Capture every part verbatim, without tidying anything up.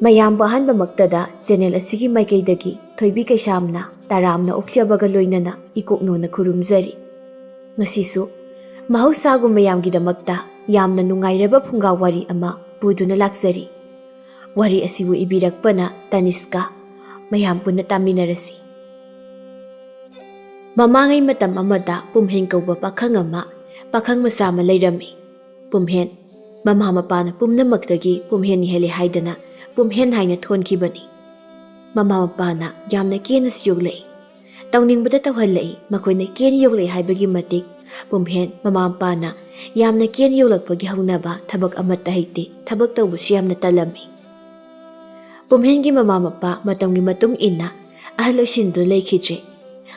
ꯃꯌꯥꯝꯕꯨ ꯑꯍꯥꯟꯕꯃꯛꯇꯗ ꯆꯦꯅꯦꯜ ꯑꯁꯤꯒꯤ ꯃꯥꯏꯀꯩꯗꯒꯤ ꯊꯣꯏꯕꯤ ꯀꯩꯁꯥꯝꯅ ꯇꯔꯥꯝꯅ ꯑꯣꯛꯆꯕꯒ ꯂꯣꯏꯅꯅ ꯏꯀꯣꯛꯅꯧꯅ ꯈꯨꯔꯨꯝꯖꯔꯤ꯫ ꯉꯁꯤꯁꯨ ꯃꯍꯧꯁꯥꯒꯨꯝ ꯃꯌꯥꯝꯒꯤꯗꯃꯛꯇ ꯌꯥꯝꯅ ꯅꯨꯡꯉꯥꯏꯔꯕ ꯐꯨꯡꯒꯥ ꯋꯥꯔꯤ ꯑꯃ ꯄꯨꯗꯨꯅ ꯂꯥꯛꯆꯔꯤ꯫ ꯋꯥꯔꯤ ꯑꯁꯤꯕꯨ ꯏꯕꯤꯔꯛꯄꯅ ꯇꯅꯤꯁꯀꯥ꯫ ꯃꯌꯥꯝ ꯄꯨꯟꯅ ꯇꯥꯃꯤꯟꯅꯔꯁꯤ꯫ ꯃꯃꯥꯡꯉꯩ ꯃꯇꯝ ꯑꯃꯗ ꯄꯨꯝꯍꯦꯟ ꯀꯧꯕ ꯄꯥꯈꯪ ꯑꯃ, ꯄꯥꯈꯪ ꯃꯆꯥ ꯑꯃ ꯂꯩꯔꯝꯃꯤ꯫ ꯄꯨꯝꯍꯦꯟ꯫ ꯃꯃꯥ ꯃꯄꯥꯅ ꯄꯨꯝꯅꯃꯛꯇꯒꯤ ꯄꯨꯝꯍꯦꯟ ꯍꯦꯜꯂꯦ ꯍꯥꯏꯗꯅ ꯄꯨꯝꯍꯦꯟ ꯍꯥꯏꯅ ꯊꯣꯟꯈꯤꯕꯅꯤ꯫ ꯃꯃꯥ ꯃꯄꯥꯅ ꯌꯥꯝꯅ ꯀꯦꯅꯁꯨ ꯌꯣꯛꯂꯛꯏ꯫ ꯇꯧꯅꯤꯡꯕꯗ ꯇꯧꯍꯜꯂꯛꯏ꯫ ꯃꯈꯣꯏꯅ ꯀꯦꯅ ꯌꯣꯛꯂꯛꯏ ꯍꯥꯏꯕꯒꯤ ꯃꯇꯤꯛ ꯄꯨꯝꯍꯦꯟ ꯃꯃꯥ ꯃꯄꯥꯅ ꯌꯥꯝꯅ ꯀꯦꯅ ꯌꯣꯛꯂꯛꯄꯒꯤ ꯍꯧꯅꯕ ꯊꯕꯛ ꯑꯃꯠꯇ ꯍꯩꯇꯦ꯫ ꯊꯕꯛ ꯇꯧꯕꯁꯨ ꯌꯥꯝꯅ ꯇꯜꯂꯝꯃꯤ꯫ ꯄꯨꯝꯍꯦꯟꯒꯤ ꯃꯃꯥ ꯃꯄꯥ ꯃꯇꯝꯒꯤ ꯃꯇꯨꯡ ꯏꯟꯅ ꯑꯍꯜ ꯑꯣꯏꯁꯤꯟꯗꯨꯅ ꯂꯩꯈꯤꯗ꯭ꯔꯦ꯫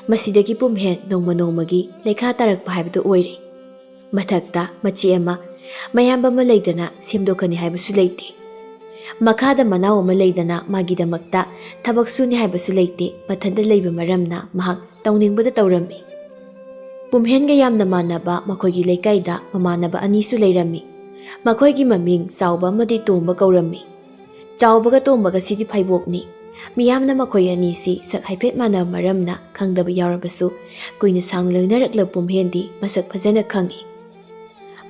ꯃꯁꯤꯗꯒꯤ ꯄꯨꯝꯍꯦꯟ ꯅꯣꯡꯃ ꯅꯣꯡꯃꯒꯤ ꯂꯩꯈꯥ ꯇꯥꯔꯛꯄ ꯍꯥꯏꯕꯗꯨ ꯑꯣꯏꯔꯦ꯫ ꯃꯊꯛꯇ ꯃꯆꯦ ꯑꯃ, ꯃꯌꯥꯝꯕ ꯑꯃ ꯂꯩꯗꯅ ꯁꯦꯝꯗꯣꯛꯀꯅꯤ ꯍꯥꯏꯕꯁꯨ ꯂꯩꯇꯦ꯫ ꯃꯈꯥꯗ ꯃꯅꯥꯎ ꯑꯃ ꯂꯩꯗꯅ ꯃꯥꯒꯤꯗꯃꯛꯇ ꯊꯕꯛ ꯁꯨꯅꯤ ꯍꯥꯏꯕꯁꯨ ꯂꯩꯇꯦ꯫ ꯃꯊꯟꯇ ꯂꯩꯕ ꯃꯔꯝꯅ ꯃꯍꯥꯛ ꯇꯧꯅꯤꯡꯕꯗ ꯇꯧꯔꯝꯃꯤ꯫ ꯄꯨꯝꯍꯦꯟꯒ ꯌꯥꯝꯅ ꯃꯥꯟꯅꯕ ꯃꯈꯣꯏꯒꯤ ꯂꯩꯀꯥꯏꯗ ꯃꯃꯥꯟꯅꯕ ꯑꯅꯤꯁꯨ ꯂꯩꯔꯝꯃꯤ꯫ ꯃꯈꯣꯏꯒꯤ ꯃꯃꯤꯡ ꯆꯥꯎꯕ ꯑꯃꯗꯤ ꯇꯣꯝꯕ ꯀꯧꯔꯝꯃꯤ꯫ ꯆꯥꯎꯕꯒ ꯇꯣꯝꯕꯒꯁꯤꯗꯤ ꯐꯩꯕꯣꯛꯅꯤ꯫ ꯃꯤꯌꯥꯝꯅ ꯃꯈꯣꯏ ꯑꯅꯤꯁꯤ ꯁꯛ ꯍꯥꯏꯐꯦꯠ ꯃꯥꯟꯅꯕ ꯃꯔꯝꯅ ꯈꯪꯗꯕ ꯌꯥꯎꯔꯕꯁꯨ, ꯀꯨꯏꯅ ꯁꯥꯡꯅ ꯂꯣꯏꯅꯔꯛꯂꯕ ꯄꯨꯝꯍꯦꯟꯗꯤ ꯃꯁꯛ ꯐꯖꯅ ꯈꯪꯏ꯫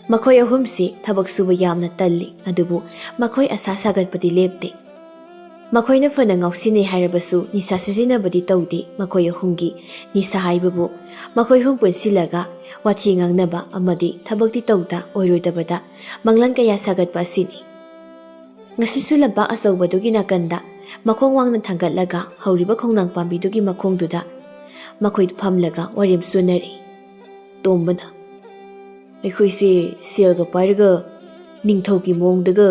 ꯃꯈꯣꯏ ꯑꯍꯨꯝꯁꯤ ꯊꯕꯛ ꯁꯨꯕ ꯌꯥꯝꯅ ꯇꯜꯂꯤ, ꯑꯗꯨꯕꯨ ꯃꯈꯣꯏ ꯑꯁꯥ ꯁꯥꯒꯠꯄꯗꯤ ꯂꯦꯞꯇꯦ꯫ ꯃꯈꯣꯏꯅ ꯐꯅ ꯉꯥꯎꯁꯤꯟꯅꯩ ꯍꯥꯏꯔꯕꯁꯨ ꯅꯤꯁꯥ ꯁꯤꯖꯤꯟꯅꯕꯗꯤ ꯇꯧꯗꯦ꯫ ꯃꯈꯣꯏ ꯑꯍꯨꯝꯒꯤ ꯅꯤꯁꯥ ꯍꯥꯏꯕꯕꯨ ꯃꯈꯣꯏ ꯑꯍꯨꯝ ꯄꯨꯟꯁꯤꯜꯂꯒ ꯋꯥꯊꯤ ꯉꯥꯡꯅꯕ ꯑꯃꯗꯤ ꯊꯕꯛꯇꯤ ꯇꯧꯗ ꯑꯣꯏꯔꯣꯏꯗꯕꯗ ꯃꯪꯂꯥꯟ ꯀꯌꯥ ꯁꯥꯒꯠꯄ ꯑꯁꯤꯅꯤ꯫ ꯉꯁꯤꯁꯨ ꯂꯝꯄꯥꯛ ꯑꯆꯧꯕꯗꯨꯒꯤ ꯅꯥꯀꯟꯗ ꯃꯈꯣꯡ ꯋꯥꯡꯅ ꯊꯥꯡꯒꯠꯂꯒ ꯍꯧꯔꯤꯕ ꯈꯣꯡꯅꯥꯡ ꯄꯥꯝꯕꯤꯗꯨꯒꯤ ꯃꯈꯣꯡꯗꯨꯗ ꯃꯈꯣꯏ ꯐꯝꯂꯒ ꯋꯥꯔꯦꯝ ꯁꯨꯅꯔꯤ꯫ ꯇꯣꯝꯕꯅ, "ꯑꯩꯈꯣꯏꯁꯦ ꯁꯦꯜꯒ ꯄꯥꯏꯔꯒ ꯅꯤꯡꯊꯧꯒꯤ ꯃꯑꯣꯡꯗꯒ,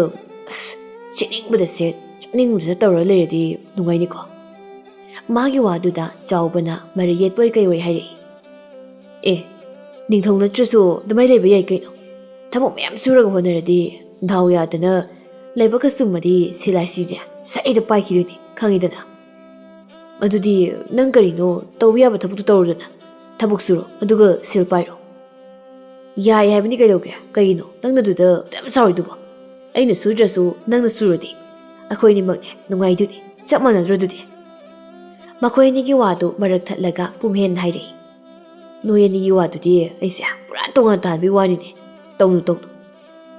ꯑꯁ, ꯁꯦꯠꯅꯤꯡꯕꯗ ꯁꯦꯠ, ꯆꯥꯅꯤꯡꯕꯗ ꯇꯧꯔ ꯂꯩꯔꯗꯤ ꯅꯨꯡꯉꯥꯏꯅꯤꯀꯣ?" ꯃꯥꯒꯤ ꯋꯥꯗꯨꯗ ꯆꯥꯎꯕꯅ ꯃꯔꯩ ꯌꯦꯠꯄꯣꯏ ꯀꯩꯑꯣꯏ ꯍꯥꯏꯔꯛꯏ꯫ "ꯑꯦ, ꯅꯤꯡꯊꯧ ꯅꯠꯇ꯭ꯔꯁꯨ ꯑꯗꯨꯃꯥꯏꯅ ꯂꯩꯕ ꯌꯥꯏ ꯀꯩꯅꯣ? ꯊꯕꯛ ꯃꯌꯥꯝ ꯁꯨꯔꯒ ꯍꯣꯠꯅꯔꯗꯤ ꯗꯥꯎ ꯌꯥꯗꯅ ꯂꯥꯏꯕꯛꯀ ꯆꯨꯝꯃꯗꯤ ꯁꯦꯜ ꯍꯥꯏꯁꯤꯗꯤ ꯁꯠ ꯍꯦꯛꯇ ꯄꯥꯏꯈꯤꯗꯣꯏꯅꯤ, ꯈꯪꯉꯤꯗꯅ꯫ ꯑꯗꯨꯗꯤ ꯅꯪ ꯀꯔꯤꯅꯣ ꯇꯧꯕ ꯌꯥꯕ ꯊꯕꯛꯇꯣ ꯇꯧꯔꯣꯗꯅ꯫ ꯊꯕꯛ ꯁꯨꯔꯣ, ꯑꯗꯨꯒ ꯁꯦꯜ ꯄꯥꯏꯔꯣ꯫" "ꯌꯥꯏ ꯍꯥꯏꯕꯅꯤ ꯀꯩꯗꯧꯒꯦ? ꯀꯩꯒꯤꯅꯣ ꯅꯪꯅ ꯑꯗꯨꯗ ꯑꯗꯨꯌꯥꯝ ꯆꯥꯎꯔꯤꯗꯨꯕꯣ? ꯑꯩꯅ ꯁꯨꯗ꯭ꯔꯁꯨ ꯅꯪꯅ ꯁꯨꯔꯗꯤ?" ꯑꯩꯈꯣꯏꯅꯤꯃꯛꯅꯦ ꯅꯨꯡꯉꯥꯏꯗꯨꯅꯤ, ꯆꯞ ꯃꯥꯟꯅꯗ꯭ꯔꯣ ꯑꯗꯨꯗꯤ? ꯃꯈꯣꯏ ꯑꯅꯤꯒꯤ ꯋꯥꯗꯨ ꯃꯔꯛ ꯊꯠꯂꯒ ꯄꯨꯝꯍꯦꯟ ꯍꯥꯏꯔꯛꯏ, "ꯅꯣꯏ ꯑꯅꯤꯒꯤ ꯋꯥꯗꯨꯗꯤ ꯑꯩꯁꯦ ꯄꯨꯔꯥ ꯇꯣꯉꯥꯟ ꯇꯥꯍꯟꯕꯒꯤ ꯋꯥꯅꯤꯅꯦ꯫ ꯇꯧꯅꯨ, ꯇꯧꯅꯨ꯫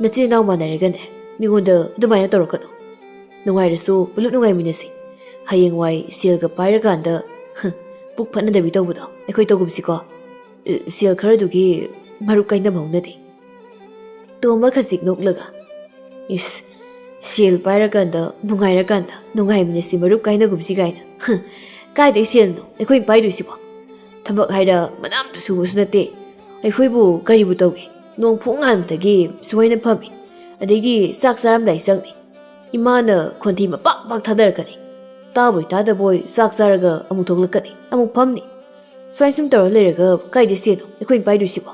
ꯅꯆꯤꯟ ꯏꯅꯥꯎ ꯃꯥꯟꯅꯔꯒꯅꯦ ꯃꯤꯉꯣꯟꯗ ꯑꯗꯨꯃꯥꯏꯅ ꯇꯧꯔꯛꯀꯅꯨ꯫ ꯅꯨꯡꯉꯥꯏꯔꯁꯨ ꯄꯨꯂꯞ ꯅꯨꯡꯉꯥꯏꯃꯤꯟꯅꯁꯤ꯫ ꯍꯌꯦꯡꯋꯥꯏ ꯁꯦꯜꯒ ꯄꯥꯏꯔꯀꯥꯟꯗ, ꯍ, ꯄꯨꯛ ꯐꯠꯅꯗꯕꯤ ꯇꯧꯕꯗꯣ ꯑꯩꯈꯣꯏ ꯇꯧꯒꯨꯝꯁꯤꯀꯣ꯫ ꯑ, ꯁꯦꯜ ꯈꯔꯗꯨꯒꯤ ꯃꯔꯨꯞ ꯀꯥꯏꯅꯕ ꯍꯧꯅꯗꯦ꯫" ꯇꯣꯝꯕ ꯈꯖꯤꯛ ꯅꯣꯛꯂꯒ, "ꯏꯁ, ꯁꯦꯜ ꯄꯥꯏꯔꯀꯥꯟꯗ, ꯅꯨꯡꯉꯥꯏꯔꯀꯥꯟꯗ ꯅꯨꯡꯉꯥꯏꯃꯤꯟꯅꯁꯤ, ꯃꯔꯨꯞ ꯀꯥꯏꯅꯒꯨꯝꯁꯤ ꯀꯥꯏꯅ꯫ ꯍ, ꯀꯥꯏꯗꯩ ꯁꯦꯜꯅꯣ ꯑꯩꯈꯣꯏꯅ ꯄꯥꯏꯗꯣꯏꯁꯤꯕꯣ? ꯊꯕꯛ ꯍꯥꯏꯔ ꯃꯅꯥ ꯑꯃꯇ ꯁꯨꯕꯁꯨ ꯅꯠꯇꯦ꯫ ꯑꯩꯈꯣꯏꯕꯨ ꯀꯔꯤꯕꯨ ꯇꯧꯒꯦ? ꯅꯣꯡ ꯐꯨꯡ ꯉꯥꯟꯕꯗꯒꯤ ꯁꯨꯃꯥꯏꯅ ꯐꯝꯃꯤ꯫ ꯑꯗꯩꯗꯤ ꯆꯥꯛ ꯆꯥꯔꯝꯗꯥꯏ ꯆꯪꯅꯤ꯫ ꯏꯃꯥꯅ ꯈꯣꯟꯊꯤ ꯃꯄꯥꯛ ꯄꯥꯛ ꯊꯥꯗꯔꯛꯀꯅꯤ꯫ ꯇꯥꯕꯣꯏ ꯇꯥꯗꯕꯣꯏ ꯆꯥꯛ ꯆꯥꯔꯒ ꯑꯃꯨꯛ ꯊꯣꯛꯂꯛꯀꯅꯤ, ꯑꯃꯨꯛ ꯐꯝꯅꯤ꯫ ꯁꯨꯃꯥꯏ ꯁꯨꯝ ꯇꯧꯔ ꯂꯩꯔꯒ ꯀꯥꯏꯗꯩ ꯁꯦꯜꯅꯣ ꯑꯩꯈꯣꯏꯅ ꯄꯥꯏꯗꯣꯏꯁꯤꯕꯣ?"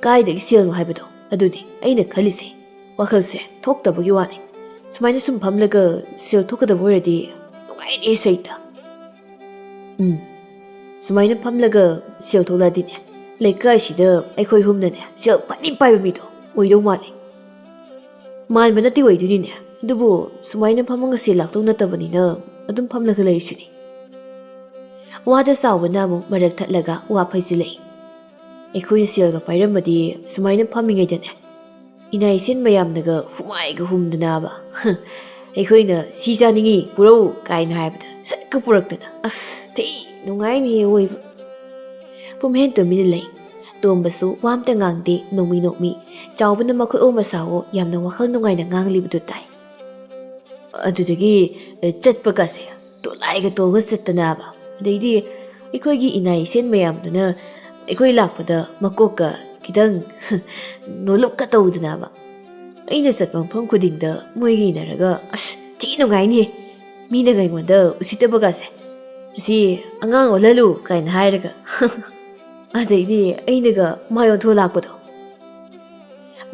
ꯀꯥꯏꯗꯒꯤ ꯁꯦꯜꯅꯣ ꯍꯥꯏꯕꯗꯣ ꯑꯗꯨꯅꯤ ꯑꯩꯅ ꯈꯜꯂꯤꯁꯦ꯫ ꯋꯥꯈꯜꯁꯦ ꯊꯣꯛꯇꯕꯒꯤ ꯋꯥꯅꯤ꯫ ꯁꯨꯃꯥꯏꯅ ꯁꯨꯝ ꯐꯝꯂꯒ ꯁꯦꯜ ꯊꯣꯛꯀꯗꯕ ꯑꯣꯏꯔꯗꯤ ꯅꯨꯡꯉꯥꯏꯅꯤ ꯁꯩꯇ꯫ ꯎꯝ, ꯁꯨꯃꯥꯏꯅ ꯐꯝꯂꯒ ꯁꯦꯜ ꯊꯣꯛꯂꯛꯑꯗꯤꯅꯦ, ꯂꯩꯀꯥꯏꯁꯤꯗ ꯑꯩꯈꯣꯏ ꯑꯍꯨꯝꯅꯅꯦ ꯁꯦꯜ ꯈ꯭ꯋꯥꯏꯗꯒꯤ ꯄꯥꯏꯕ ꯃꯤꯗꯣ ꯑꯣꯏꯗꯧ ꯃꯥꯜꯂꯦ꯫ ꯃꯥꯟꯕ ꯅꯠꯇꯦ ꯑꯣꯏꯗꯣꯏꯅꯤꯅꯦ, ꯑꯗꯨꯕꯨ ꯁꯨꯃꯥꯏꯅ ꯐꯝꯃꯒ ꯁꯦꯜ ꯂꯥꯛꯇꯧ ꯅꯠꯇꯕꯅꯤꯅ ꯑꯗꯨꯝ ꯐꯝꯂꯒ ꯂꯩꯔꯤꯁꯤꯅꯤ꯫ ꯋꯥꯗ ꯆꯥꯎꯕꯅ ꯑꯃꯨꯛ ꯃꯔꯛ ꯊꯠꯂꯒ ꯋꯥ ꯐꯩꯖꯤꯜꯂꯛꯏ꯫ "ꯑꯩꯈꯣꯏꯅ ꯁꯦꯜꯒ ꯄꯥꯏꯔꯝꯃꯗꯤ ꯁꯨꯃꯥꯏꯅ ꯐꯝꯃꯤꯉꯩꯗꯅꯦ, ꯏꯅꯥ ꯏꯁꯦꯟ ꯃꯌꯥꯝꯅꯒ ꯍꯨꯃꯥꯏꯒ ꯍꯨꯝꯗꯅꯕ, ꯍ, ꯑꯩꯈꯣꯏꯅ ꯁꯤ ꯆꯥꯅꯤꯡꯉꯤ, ꯄꯨꯔꯛꯎ ꯀꯥꯏꯅ ꯍꯥꯏꯕꯗ ꯁꯠꯀ ꯄꯨꯔꯛꯇꯅ, ꯑꯁ, ꯊꯤ ꯅꯨꯡꯉꯥꯏꯅꯤꯌꯦ ꯑꯣꯏꯕ꯫" ꯄꯨꯝꯍꯦꯟ ꯇꯨꯃꯤꯟꯅ ꯂꯩ꯫ ꯇꯣꯝꯕꯁꯨ ꯋꯥ ꯑꯝꯇ ꯉꯥꯡꯗꯦ, ꯅꯣꯡꯃꯤ ꯅꯣꯡꯃꯤ꯫ ꯆꯥꯎꯕꯅ ꯃꯈꯨꯠ ꯑꯣ ꯃꯁꯥꯋꯣ ꯌꯥꯝꯅ ꯋꯥꯈꯜ ꯅꯨꯡꯉꯥꯏꯅ ꯉꯥꯡꯂꯤꯕꯗꯨ ꯇꯥꯏ꯫ ꯑꯗꯨꯗꯒꯤ, ꯑ, ꯆꯠꯄꯒꯁꯦ ꯇꯣꯂꯥꯏꯒ ꯇꯣꯡꯉ ꯆꯠꯇꯅꯕ꯫ ꯑꯗꯩꯗꯤ ꯑꯩꯈꯣꯏꯒꯤ ꯏꯅꯥ ꯏꯁꯦꯟ ꯃꯌꯥꯝꯗꯨꯅ ꯑꯩꯈꯣꯏ ꯂꯥꯛꯄꯗ ꯃꯀꯣꯛꯀ ꯈꯤꯇꯪ ꯅꯣꯂꯨꯞꯀ ꯇꯧꯗꯅꯕ꯫ ꯑꯩꯅ ꯆꯠꯄ ꯃꯐꯝ ꯈꯨꯗꯤꯡꯗ ꯃꯣꯏꯒ ꯏꯟꯅꯔꯒ, "ꯑꯁ, ꯊꯤ ꯅꯨꯡꯉꯥꯏꯅꯤ꯫ ꯃꯤꯅꯒ ꯑꯩꯉꯣꯟꯗ ꯎꯁꯤꯠꯇꯕꯒꯁꯦ, 'ꯑꯁꯤ ꯑꯉꯥꯡ ꯑꯣꯜꯍꯜꯂꯨ' ꯀꯥꯏꯅ ꯍꯥꯏꯔꯒ꯫" ꯑꯗꯩꯗꯤ ꯑꯩꯅꯒ ꯃꯥꯏ ꯑꯣꯟꯊꯣꯛ ꯂꯥꯛꯄꯗꯣ꯫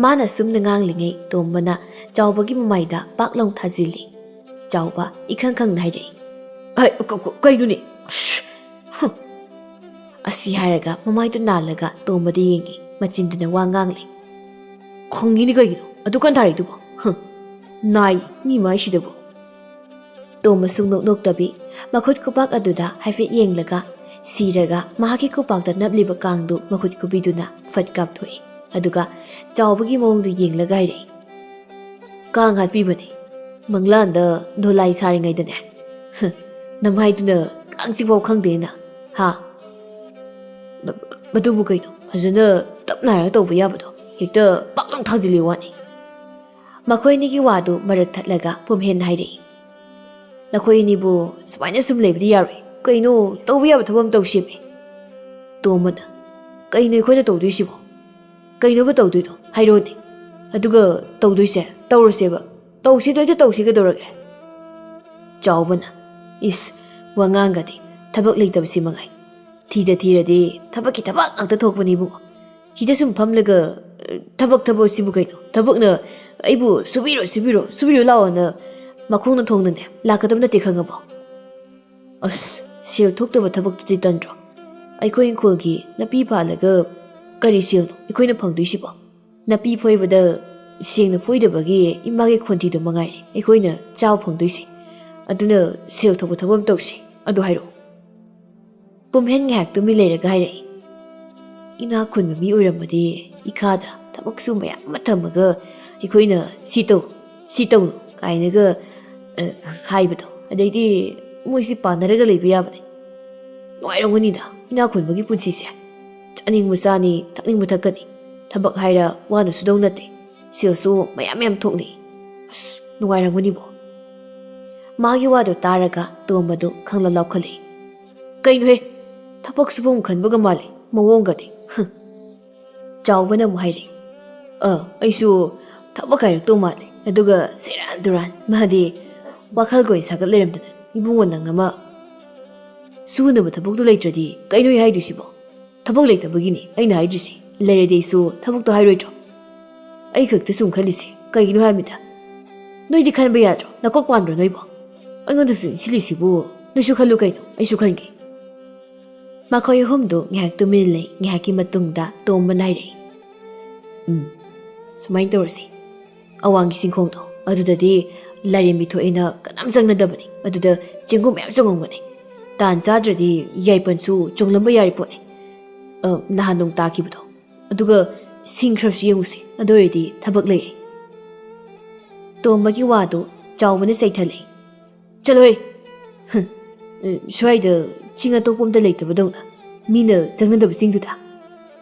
ꯃꯥꯅ ꯁꯨꯝꯅ ꯉꯥꯡꯂꯤꯉꯩ ꯇꯣꯝꯕꯅ ꯆꯥꯎꯕꯒꯤ ꯃꯃꯥꯏꯗ ꯄꯥꯛ ꯂꯥꯎ ꯊꯥꯖꯤꯜꯂꯤ꯫ ꯆꯥꯎꯕ ꯏꯈꯪ ꯈꯪꯅ ꯍꯥꯏꯔꯛꯏ, "ꯑꯩ, ꯀ-, ꯀ-, ꯀꯩꯅꯣꯅꯦ? ꯑꯁ, ꯍꯨꯝ꯫" ꯑꯁꯤ ꯍꯥꯏꯔꯒ ꯃꯃꯥꯏꯗꯨ ꯅꯥꯜꯂꯒ ꯇꯣꯝꯕꯗ ꯌꯦꯡꯉꯤ, ꯃꯆꯤꯟꯗꯨꯅ ꯋꯥ ꯉꯥꯡꯂꯤ꯫ "ꯈꯪꯉꯤꯅꯤ ꯀꯩꯒꯤꯅꯣ ꯑꯗꯨ ꯀꯟ ꯊꯥꯔꯛꯏꯗꯨꯕꯣ? ꯍꯨꯝ꯫" ꯅꯥꯏ, ꯃꯤ ꯃꯥꯏꯁꯤꯗꯕꯨ꯫ ꯇꯣꯝꯕ ꯁꯨꯡꯅꯣꯛ ꯅꯣꯛꯇꯕꯤ, ꯃꯈꯨꯠ ꯈꯨꯄꯥꯛ ꯑꯗꯨꯗ ꯍꯥꯏꯐꯦꯠ ꯌꯦꯡꯂꯒ, ꯁꯤꯔꯒ ꯃꯍꯥꯛꯀꯤ ꯈꯨꯄꯥꯛꯇ ꯅꯞꯂꯤꯕ ꯀꯥꯡꯗꯨ ꯃꯈꯨꯠ ꯈꯨꯕꯤꯗꯨꯅ ꯐꯠ ꯀꯥꯞꯊꯣꯛꯏ꯫ ꯑꯗꯨꯒ ꯆꯥꯎꯕꯒꯤ ꯃꯑꯣꯡꯗꯨ ꯌꯦꯡꯂꯒ ꯍꯥꯏꯔꯛꯏ, "ꯀꯥꯡ ꯍꯥꯠꯄꯤꯕꯅꯤ꯫ ꯃꯪꯂꯥꯟꯗ ꯗꯣꯂꯥꯏ ꯁꯥꯔꯤꯉꯩꯗꯅꯦ꯫ ꯍ, ꯅꯃꯥꯏꯗꯨꯅ ꯀꯥꯡ ꯆꯤꯛꯐꯥꯎ ꯈꯪꯗꯦꯅ, ꯍꯥ?" "ꯃ-, ꯃꯗꯨꯕꯨ ꯀꯩꯅꯣ? ꯐꯖꯅ ꯇꯞꯅ ꯍꯥꯏꯔꯒ ꯇꯧꯕ ꯌꯥꯕꯗꯣ ꯍꯦꯛꯇ ꯄꯥꯛ ꯂꯥꯎ ꯊꯥꯖꯤꯜꯂꯤ ꯋꯥꯅꯤ꯫" ꯃꯈꯣꯏ ꯑꯅꯤꯒꯤ ꯋꯥꯗꯨ ꯃꯔꯛ ꯊꯠꯂꯒ ꯄꯨꯝꯍꯦꯟ ꯍꯥꯏꯔꯛꯏ, "ꯅꯈꯣꯏ ꯑꯅꯤꯕꯨ ꯁꯨꯃꯥꯏꯅ ꯁꯨꯝ ꯂꯩꯕꯗꯤ ꯌꯥꯔꯣꯏ꯫ ꯀꯩꯅꯣ, ꯇꯧꯕ ꯌꯥꯕ ꯊꯕꯛ ꯑꯃ ꯇꯧꯁꯦꯃꯤ꯫" ꯇꯣꯝꯕꯅ, "ꯀꯩꯅꯣ ꯑꯩꯈꯣꯏꯅ ꯇꯧꯗꯣꯏꯁꯤꯕꯣ? ꯀꯩꯅꯣꯕ ꯇꯧꯗꯣꯏꯗꯣ? ꯍꯥꯏꯔꯣꯅꯦ꯫ ꯑꯗꯨꯒ ꯇꯧꯗꯣꯏꯁꯦ ꯇꯧꯔꯁꯦꯕ꯫ ꯇꯧꯁꯤꯗꯣꯏꯗ ꯇꯧꯁꯤ ꯀꯩꯗꯧꯔꯒꯦ?" ꯆꯥꯎꯕꯅ, "ꯏꯁ, ꯋꯥꯉꯥꯡꯒꯗꯤ ꯊꯕꯛ ꯂꯩꯇꯕꯁꯤ ꯃꯉꯥꯏ꯫ ꯊꯤꯗ ꯊꯤꯔꯗꯤ ꯊꯕꯛꯀꯤ ꯊꯕꯛ ꯉꯥꯛꯇ ꯊꯣꯛꯄꯅꯤ ꯏꯕꯨꯡꯉꯣ꯫ ꯁꯤꯗ ꯁꯨꯝ ꯐꯝꯂꯒ, ꯑ, ꯊꯕꯛ, ꯊꯕꯛ ꯁꯤꯕꯨ ꯀꯩꯅꯣ? ꯊꯕꯛꯅ ꯑꯩꯕꯨ ꯁꯨꯕꯤꯔꯣ, ꯁꯨꯕꯤꯔꯣ, ꯁꯨꯕꯤꯔꯣ ꯂꯥꯛꯑꯣꯅ ꯃꯈꯣꯡꯅ ꯊꯣꯡꯅꯅꯦ ꯂꯥꯛꯀꯗꯕ ꯅꯠꯇꯦ, ꯈꯪꯉꯕꯣ?" "ꯑꯁ, ꯁꯦꯜ ꯊꯣꯛꯇꯕ ꯊꯕꯛꯇꯨꯗꯤ ꯇꯟꯗ꯭ꯔꯣ? ꯑꯩꯈꯣꯏ ꯏꯪꯈꯣꯜꯒꯤ ꯅꯥꯄꯤ ꯐꯥꯜꯂꯒ ꯀꯔꯤ ꯁꯦꯜꯅꯣ ꯑꯩꯈꯣꯏꯅ ꯐꯪꯗꯣꯏꯁꯤꯕꯣ? ꯅꯥꯄꯤ ꯐꯣꯏꯕꯗ ꯁꯦꯡꯅ ꯐꯣꯏꯗꯕꯒꯤ ꯏꯃꯥꯒꯤ ꯈꯣꯟꯊꯤꯗꯣ ꯃꯉꯥꯏꯔꯦ ꯑꯩꯈꯣꯏꯅ ꯆꯥꯕ ꯐꯪꯗꯣꯏꯁꯦ꯫ ꯑꯗꯨꯅ ꯁꯦꯜ ꯊꯣꯛꯄ ꯊꯕꯛ ꯑꯃ ꯇꯧꯁꯦ꯫ ꯑꯗꯨ ꯍꯥꯏꯔꯛꯑꯣ꯫" ꯄꯨꯝꯍꯦꯟ ꯉꯥꯏꯍꯥꯛ ꯇꯨꯃꯤꯟ ꯂꯩꯔꯒ ꯍꯥꯏꯔꯛꯏ, "ꯏꯅꯥꯛ ꯈꯨꯟꯕ ꯃꯤ ꯑꯣꯏꯔꯝꯃꯗꯤ ꯏꯈꯥꯗ ꯊꯕꯛꯁꯨ ꯃꯌꯥꯝ ꯑꯃ ꯊꯝꯃꯒ ꯑꯩꯈꯣꯏꯅ ꯁꯤ ꯇꯧ, ꯁꯤ ꯇꯧꯅꯨ ꯀꯥꯏꯅꯒ, ꯑ, ꯍꯥꯏꯕꯗꯣ, ꯑꯗꯩꯗꯤ ꯃꯣꯏꯁꯤ ꯄꯥꯟꯅꯔꯒ ꯂꯩꯕ ꯌꯥꯕꯅꯦ꯫ ꯅꯨꯡꯉꯥꯏꯔꯝꯒꯅꯤꯗ ꯏꯅꯥꯛ ꯈꯨꯟꯕꯒꯤ ꯄꯨꯟꯁꯤꯁꯦ꯫ ꯆꯥꯅꯤꯡꯕ ꯆꯥꯅꯤ, ꯊꯛꯅꯤꯡꯕ ꯊꯛꯀꯅꯤ꯫ ꯊꯕꯛ ꯍꯥꯏꯔ ꯋꯥꯅ ꯁꯨꯗꯧ ꯅꯠꯇꯦ꯫ ꯁꯦꯜꯁꯨ ꯃꯌꯥꯝ ꯃꯌꯥꯝ ꯊꯣꯛꯅꯤ꯫ ꯑꯁ, ꯅꯨꯡꯉꯥꯏꯔꯝꯒꯅꯤꯕꯣ꯫" ꯃꯥꯒꯤ ꯋꯥꯗꯨ ꯇꯥꯔꯒ ꯇꯣꯝꯕꯗꯨ ꯈꯪꯂ ꯂꯥꯎꯈꯠꯂꯛꯏ꯫ "ꯀꯩꯅꯣꯍꯦ? ꯊꯕꯛ ꯁꯨꯐꯝ ꯈꯟꯕꯒ ꯃꯥꯜꯂꯤ ꯃꯑꯣꯡꯒꯗꯤ꯫ ꯍ꯫" ꯆꯥꯎꯕꯅ ꯑꯃꯨꯛ ꯍꯥꯏꯔꯛꯏ, "ꯑ, ꯑꯩꯁꯨ ꯊꯕꯛ ꯍꯥꯏꯔꯛꯇꯧ ꯃꯥꯜꯂꯦ꯫ ꯑꯗꯨꯒ ꯁꯦꯔꯥꯟ ꯇꯨꯔꯥꯟ, ꯃꯥꯗꯤ ꯋꯥꯈꯜꯒ ꯑꯣꯏꯅ ꯁꯥꯒꯠ ꯂꯩꯔꯝꯗꯅ꯫ ꯏꯕꯨꯡꯉꯣ, ꯅꯪ ꯑꯃ ꯁꯨꯅꯕ ꯊꯕꯛꯇꯣ ꯂꯩꯇ꯭ꯔꯗꯤ ꯀꯩꯅꯣ ꯑꯩ ꯍꯥꯏꯗꯣꯏꯁꯤꯕꯣ? ꯊꯕꯛ ꯂꯩꯇꯕꯒꯤꯅꯤ ꯑꯩꯅ ꯍꯥꯏꯗ꯭ꯔꯤꯁꯦ꯫ ꯂꯩꯔꯗꯤ ꯑꯩꯁꯨ ꯊꯕꯛꯇꯣ ꯍꯥꯏꯔꯣꯏꯗ꯭ꯔꯣ? ꯑꯩ ꯈꯛꯇ ꯁꯨꯝ ꯈꯜꯂꯤꯁꯦ ꯀꯩꯒꯤꯅꯣ ꯍꯥꯏꯃꯤꯗ? ꯅꯣꯏꯗꯤ ꯈꯟꯕ ꯌꯥꯗ꯭ꯔꯣ? ꯅꯀꯣꯛ ꯄꯥꯟꯕ꯭ꯔꯣ ꯅꯣꯏꯕꯣ? ꯑꯩꯉꯣꯟꯗ ꯁꯨꯝ ꯏꯟꯁꯤꯜꯂꯤꯁꯤꯕꯨ ꯅꯣꯏꯁꯨ ꯈꯜꯂꯨ ꯀꯩꯅꯣ, ꯑꯩꯁꯨ ꯈꯟꯒꯦ꯫" ꯃꯈꯣꯏ ꯑꯍꯨꯝꯗꯨ ꯉꯥꯏꯍꯥꯛ ꯇꯨꯃꯤꯟꯅ ꯂꯩ꯫ ꯉꯥꯏꯍꯥꯛꯀꯤ ꯃꯇꯨꯡꯗ ꯇꯣꯝꯕꯅ ꯍꯥꯏꯔꯛꯏ, "ꯎꯝ, ꯁꯨꯃꯥꯏꯅ ꯇꯧꯔꯁꯤ꯫ ꯑꯋꯥꯡꯒꯤ ꯆꯤꯡꯈꯣꯡꯗꯣ ꯑꯗꯨꯗꯗꯤ ꯂꯥꯏꯔꯦꯝꯕꯤ ꯊꯣꯛꯑꯦꯅ ꯀꯅꯥꯝ ꯆꯪꯅꯗꯕꯅꯤ꯫ ꯑꯗꯨꯗ ꯆꯦꯡꯒꯨꯝ ꯃꯌꯥꯝ ꯆꯣꯡꯉꯝꯒꯅꯤ꯫ ꯇꯥꯟ ꯆꯥꯗ꯭ꯔꯗꯤ ꯌꯥꯏꯄꯟꯁꯨ ꯆꯣꯡꯂꯝꯕ ꯌꯥꯔꯤ ꯄꯣꯠꯅꯤ꯫ ꯑ, ꯅꯍꯥꯟ ꯅꯣꯡ ꯇꯥꯈꯤꯕꯗꯣ꯫ ꯑꯗꯨꯒ ꯁꯤꯡ ꯈꯔꯁꯨ ꯌꯦꯡꯉꯨꯁꯦ꯫ ꯑꯗꯨ ꯑꯣꯏꯔꯗꯤ ꯊꯕꯛ ꯂꯩꯔꯦ꯫ ꯇꯣꯝꯕꯒꯤ ꯋꯥꯗꯨ ꯆꯥꯎꯕꯅ ꯆꯩꯊꯠꯂꯦ꯫ "ꯆꯠꯂꯣꯍꯦ! ꯍꯨꯝ, ꯁ꯭ꯋꯥꯏꯗ ꯆꯤꯡ ꯑꯇꯣꯞꯄ ꯑꯝꯇ ꯂꯩꯇꯕꯗꯧꯅ ꯃꯤꯅ ꯆꯪꯅꯗꯕꯁꯤꯡꯗꯨꯗ?"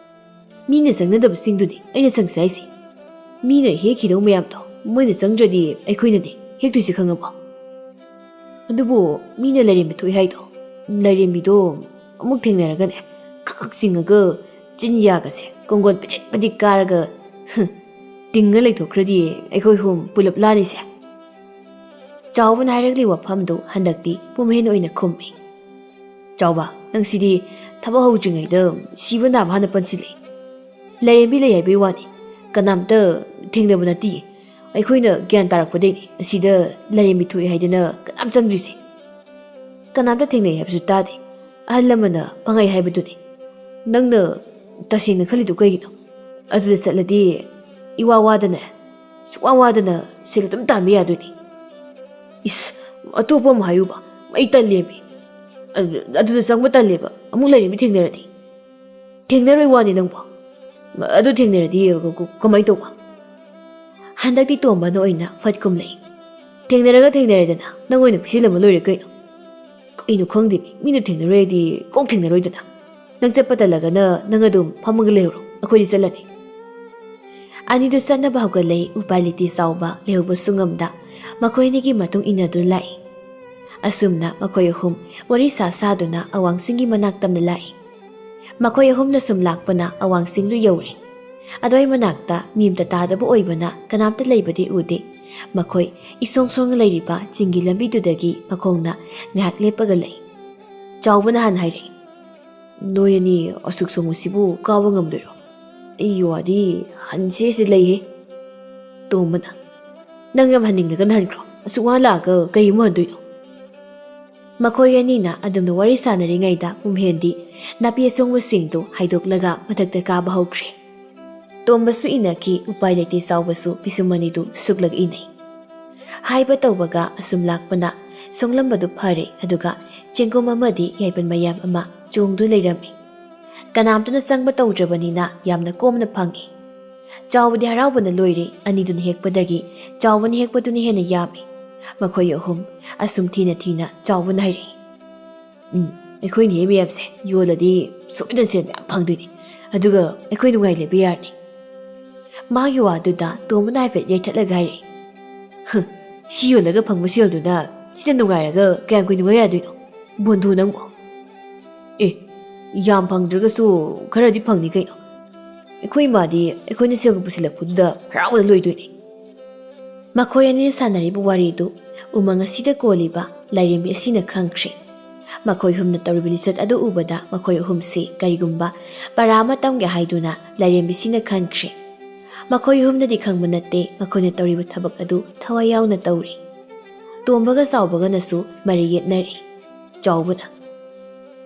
"ꯃꯤꯅ ꯆꯪꯅꯗꯕꯁꯤꯡꯗꯨꯅꯤ ꯑꯩꯅ ꯆꯪꯁꯦ ꯍꯥꯏꯁꯦ꯫ ꯃꯤꯅ ꯍꯦꯛꯈꯤꯗꯧ ꯃꯌꯥꯝꯗꯣ ꯃꯣꯏꯅ ꯆꯪꯗ꯭ꯔꯗꯤ ꯑꯩꯈꯣꯏꯅꯅꯦ ꯍꯦꯛꯇꯣꯏꯁꯦ, ꯈꯪꯉꯕꯣ? ꯑꯗꯨꯕꯨ ꯃꯤꯅ ꯂꯥꯏꯔꯦꯝꯕꯤ ꯊꯣꯛꯏ ꯍꯥꯏꯗꯣ, ꯂꯥꯏꯔꯦꯝꯕꯤꯗꯣ ꯑꯃꯨꯛ ꯊꯦꯡꯅꯔꯒꯅꯦ, ꯈꯛ ꯈꯛ ꯆꯤꯡꯉꯒ ꯆꯤꯟ ꯌꯥꯒꯁꯦ ꯀꯣꯡꯒꯣꯟ ꯄꯤꯗꯤꯛ ꯄꯤꯗꯤꯛ ꯀꯥꯔꯒ, ꯍꯨꯝ, ꯇꯤꯡꯉ ꯂꯩꯊꯣꯛꯈ꯭ꯔꯗꯤ ꯑꯩꯈꯣꯏ ꯑꯍꯨꯝ ꯄꯨꯂꯞ ꯂꯥꯅꯤꯁꯦ?" ꯆꯥꯎꯕꯅ ꯍꯥꯏꯔꯛꯂꯤꯕ ꯋꯥꯐꯝꯗꯨ ꯍꯟꯗꯛꯇꯤ ꯄꯨꯝꯍꯦꯟ ꯑꯣꯏꯅ ꯈꯨꯝꯃꯤ꯫ "ꯆꯥꯎꯕ, ꯅꯪꯁꯤꯗꯤ ꯊꯕꯛ ꯍꯧꯗ꯭ꯔꯤꯉꯩꯗ ꯁꯤꯕ ꯅꯥꯕ ꯍꯥꯟꯅ ꯄꯟꯁꯤꯜꯂꯦ꯫ ꯂꯥꯏꯔꯦꯝꯕꯤ ꯂꯩ ꯍꯥꯏꯕꯩ ꯋꯥꯅꯤ, ꯀꯅꯥꯝꯇ ꯊꯦꯡꯅꯕ ꯅꯠꯇꯤꯌꯦ꯫ ꯑꯩꯈꯣꯏꯅ ꯒ꯭ꯌꯥꯟ ꯇꯥꯔꯛꯄꯗꯩꯅꯤ ꯑꯁꯤꯗ ꯂꯥꯏꯔꯦꯝꯕꯤ ꯊꯣꯛꯑꯦ ꯍꯥꯏꯗꯅ ꯀꯅꯥꯝ ꯆꯪꯗ꯭ꯔꯤꯁꯦ꯫ ꯀꯅꯥꯝꯇ ꯊꯦꯡꯅꯩ ꯍꯥꯏꯕꯁꯨ ꯇꯥꯗꯦ꯫ ꯑꯍꯜ ꯂꯃꯟꯅ ꯄꯪꯍꯥꯏ ꯍꯥꯏꯕꯗꯨꯅꯤ꯫ ꯅꯪꯅ ꯇꯁꯦꯡꯅ ꯈꯜꯂꯤꯗꯨ ꯀꯩꯒꯤꯅꯣ? ꯑꯗꯨꯗ ꯆꯠꯂꯗꯤ ꯏꯋꯥ ꯋꯥꯗꯅ, ꯁꯨꯛꯋꯥ ꯋꯥꯗꯅ ꯁꯦꯜ ꯑꯗꯨꯝ ꯇꯥꯟꯕ ꯌꯥꯗꯣꯏꯅꯤ꯫" "ꯏꯁ, ꯑꯇꯣꯞꯄ ꯑꯃ ꯍꯥꯏꯌꯨꯕ, ꯑꯩ ꯇꯜꯂꯦꯃꯤ꯫ ꯑꯗꯨ-, ꯑꯗꯨꯗ ꯆꯪꯕ ꯇꯜꯂꯦꯕ, ꯑꯃꯨꯛ ꯂꯥꯏꯔꯦꯝꯕꯤ ꯊꯦꯡꯅꯔꯗꯤ?" "ꯊꯦꯡꯅꯔꯣꯏ ꯋꯥꯅꯤ ꯅꯪꯕꯣ꯫ ꯑꯗꯨ ꯊꯦꯡꯅꯔꯗꯤ ꯀ-, ꯀ-, ꯀꯃꯥꯏꯅ ꯇꯧꯕ?" ꯍꯟꯗꯛꯇꯤ ꯇꯣꯝꯕꯅ ꯑꯣꯏꯅ ꯐꯠ ꯈꯨꯝꯂꯛꯏ꯫ "ꯊꯦꯡꯅꯔꯒ ꯊꯦꯡꯅꯔꯦꯗꯅ, ꯅꯪ ꯑꯣꯏꯅ ꯄꯤꯁꯤꯜꯂꯝꯃ ꯂꯣꯏꯔꯦ ꯀꯩꯅꯣ꯫ ꯀꯩꯅꯣ ꯈꯪꯗꯦ, ꯃꯤꯅ ꯊꯦꯡꯅꯔꯣꯏꯗꯤ ꯀꯣꯛ ꯊꯦꯡꯅꯔꯣꯏꯗꯅ꯫ ꯅꯪ ꯆꯠꯄ ꯇꯜꯂꯒꯅ ꯅꯪ ꯑꯗꯨꯝ ꯐꯝꯃꯒ ꯂꯩꯍꯧꯔꯣ, ꯑꯩꯈꯣꯏꯗꯤ ꯆꯠꯂꯅꯤ꯫" ꯑꯅꯤꯗꯨ ꯆꯠꯅꯕ ꯍꯧꯒꯠꯂꯛꯏ꯫ ꯎꯄꯥꯏ ꯂꯩꯇꯦ ꯆꯥꯎꯕ, ꯂꯩꯍꯧꯕꯁꯨ ꯉꯝꯗ ꯃꯈꯣꯏ ꯑꯅꯤꯒꯤ ꯃꯇꯨꯡ ꯏꯟꯅꯗꯨꯅ ꯂꯥꯛꯏ꯫ ꯑꯁꯨꯝꯅ ꯃꯈꯣꯏ ꯑꯍꯨꯝ ꯋꯥꯔꯤ ꯁꯥ ꯁꯥꯗꯨꯅ ꯑꯋꯥꯡꯁꯤꯡꯒꯤ ꯃꯅꯥꯛ ꯇꯝꯅ ꯂꯥꯛꯏ꯫ ꯃꯈꯣꯏ ꯑꯍꯨꯝꯅ ꯁꯨꯝ ꯂꯥꯛꯄꯅ ꯑꯋꯥꯡꯁꯤꯡꯗꯨ ꯌꯧꯔꯦ꯫ ꯑꯗꯨꯋꯥꯏ ꯃꯅꯥꯛꯇ ꯃꯤ ꯑꯃꯇ ꯇꯥꯗꯕ ꯑꯣꯏꯕꯅ ꯀꯅꯥꯝꯇ ꯂꯩꯕꯗꯤ ꯎꯗꯦ꯫ ꯃꯈꯣꯏ ꯏꯁꯣꯡ ꯁꯣꯡꯅ ꯂꯩꯔꯤꯕ ꯆꯤꯡꯒꯤ ꯂꯝꯕꯤꯗꯨꯗꯒꯤ ꯃꯈꯣꯡꯅ ꯉꯥꯏꯍꯥꯛ ꯂꯦꯞꯄꯒ ꯂꯩ꯫ ꯆꯥꯎꯕꯅ ꯍꯥꯟꯅ ꯍꯥꯏꯔꯛꯏ, "ꯅꯣꯏ ꯑꯅꯤ ꯑꯁꯨꯛ ꯁꯣꯡꯕꯁꯤꯕꯨ ꯀꯥꯕ ꯉꯝꯗꯣꯏꯔꯣ? ꯑꯩꯒꯤ ꯋꯥꯗꯤ ꯍꯟꯁꯦꯁꯦ ꯂꯩꯍꯦ꯫" ꯇꯣꯝꯕꯅ, "ꯅꯪ ꯌꯥꯝ ꯍꯟꯅꯤꯡꯂꯒꯅ ꯍꯟꯈ꯭ꯔꯣ꯫ ꯑꯁꯨꯛ ꯋꯥꯅ ꯂꯥꯛꯑꯒ ꯀꯩ ꯑꯃꯨꯛ ꯍꯟꯗꯣꯏꯅꯣ?" ꯃꯈꯣꯏ ꯑꯅꯤꯅ ꯑꯗꯨꯝꯅ ꯋꯥꯔꯤ ꯁꯥꯟꯅꯔꯤꯉꯩꯗ ꯄꯨꯝꯍꯦꯟꯗꯤ ꯅꯥꯄꯤ ꯑꯁꯣꯡꯕꯁꯤꯡꯗꯨ ꯍꯥꯏꯗꯣꯛꯂꯒ ꯃꯊꯛꯇ ꯀꯥꯕ ꯍꯧꯈ꯭ꯔꯦ꯫ ꯇꯣꯝꯕꯁꯨ ꯏꯟꯅꯈꯤ꯫ ꯎꯄꯥꯏ ꯂꯩꯇꯦ ꯆꯥꯎꯕꯁꯨ ꯄꯤꯁꯨꯝ ꯑꯅꯤꯗꯨ ꯁꯨꯛꯂꯒ ꯏꯟꯅꯩ꯫ ꯍꯥꯏꯕ ꯇꯧꯕꯒ ꯑꯁꯨꯝ ꯂꯥꯛꯄꯅ ꯁꯣꯡꯂꯝꯕꯗꯨ ꯐꯔꯦ, ꯑꯗꯨꯒ ꯆꯦꯡꯒꯨꯝ ꯑꯃꯗꯤ ꯌꯥꯏꯄꯟ ꯃꯌꯥꯝ ꯑꯃ ꯆꯣꯡꯗꯨ ꯂꯩꯔꯝꯃꯤ꯫ ꯀꯅꯥꯝꯇꯅ ꯆꯪꯕ ꯇꯧꯗ꯭ꯔꯕꯅꯤꯅ ꯌꯥꯝꯅ ꯀꯣꯝꯅ ꯐꯪꯉꯤ꯫ ꯆꯥꯎꯕꯗꯤ ꯍꯔꯥꯎꯕꯅ ꯂꯣꯏꯔꯦ꯫ ꯑꯅꯤꯗꯨꯅ ꯍꯦꯛꯄꯗꯒꯤ ꯆꯥꯎꯕꯅ ꯍꯦꯛꯄꯗꯨꯅ ꯍꯦꯟꯅ ꯌꯥꯝꯃꯤ꯫ ꯃꯈꯣꯏ ꯑꯍꯨꯝ ꯑꯁꯨꯝ ꯊꯤꯅ ꯊꯤꯅ ꯆꯥꯎꯕꯅ ꯍꯥꯏꯔꯛꯏ꯫ "ꯎꯝ, ꯑꯩꯈꯣꯏꯅ ꯍꯦꯛ ꯃꯌꯥꯝꯁꯦ ꯌꯣꯜꯂꯗꯤ ꯁꯣꯏꯗꯅ ꯁꯦꯟ ꯃꯌꯥꯝ ꯐꯪꯗꯣꯏꯅꯤ꯫ ꯑꯗꯨꯒ ꯑꯩꯈꯣꯏ ꯅꯨꯡꯉꯥꯏ ꯂꯩꯕ ꯌꯥꯔꯅꯤ꯫" ꯃꯥꯒꯤ ꯋꯥꯗꯨꯗ ꯇꯣꯝꯕꯅ ꯍꯥꯏꯐꯦꯠ ꯌꯩꯊꯠꯂꯒ ꯍꯥꯏꯔꯛꯏ꯫ "ꯍ, ꯁꯤ ꯌꯣꯜꯂꯒ ꯐꯪꯕ ꯁꯦꯜꯗꯨꯅ ꯁꯤꯗ ꯅꯨꯡꯉꯥꯏꯔꯒ ꯀꯌꯥꯝ ꯀꯨꯏꯅ ꯅꯨꯡꯉꯥꯏ ꯌꯥꯗꯣꯏꯅꯣ? ꯕꯣꯟꯙꯨ ꯅꯪꯕꯨ!" "ꯑꯦ, ꯌꯥꯝ ꯐꯪꯗ꯭ꯔꯒꯁꯨ ꯈꯔꯗꯤ ꯐꯪꯅꯤ ꯀꯩꯅꯣ꯫ ꯑꯩꯈꯣꯏ ꯏꯃꯥꯗꯤ ꯑꯩꯈꯣꯏꯅ ꯁꯦꯜꯒ ꯄꯨꯁꯤꯜꯂꯛꯄꯗꯨꯗ ꯍꯔꯥꯎꯅ ꯂꯣꯏꯗꯣꯏꯅꯤ꯫" ꯃꯈꯣꯏ ꯑꯅꯤꯅ ꯁꯥꯟꯅꯔꯤꯕ ꯋꯥꯔꯤꯗꯨ ꯎꯃꯪ ꯑꯁꯤꯗ ꯀꯣꯜꯂꯤꯕ ꯂꯥꯏꯔꯦꯝꯕꯤ ꯑꯁꯤꯅ ꯈꯪꯈ꯭ꯔꯦ꯫ ꯃꯈꯣꯏ ꯑꯍꯨꯝꯅ ꯇꯧꯔꯤꯕ ꯂꯤꯆꯠ ꯑꯗꯨ ꯎꯕꯗ ꯃꯈꯣꯏ ꯑꯍꯨꯝꯁꯤ ꯀꯔꯤꯒꯨꯝꯕ ꯄꯔꯥ ꯑꯃ ꯇꯝꯒꯦ ꯍꯥꯏꯗꯨꯅ ꯂꯥꯏꯔꯦꯝꯕꯤꯁꯤꯅ ꯈꯟꯈ꯭ꯔꯦ꯫ ꯃꯈꯣꯏ ꯑꯍꯨꯝꯅꯗꯤ ꯈꯪꯕ ꯅꯠꯇꯦ ꯃꯈꯣꯏꯅ ꯇꯧꯔꯤꯕ ꯊꯕꯛ ꯑꯗꯨ ꯊꯋꯥꯏ ꯌꯥꯎꯅ ꯇꯧꯔꯤ꯫ ꯇꯣꯝꯕꯒ ꯆꯥꯎꯕꯒꯅꯁꯨ ꯃꯔꯩ ꯌꯦꯠꯅꯔꯤ꯫ ꯆꯥꯎꯕꯅ,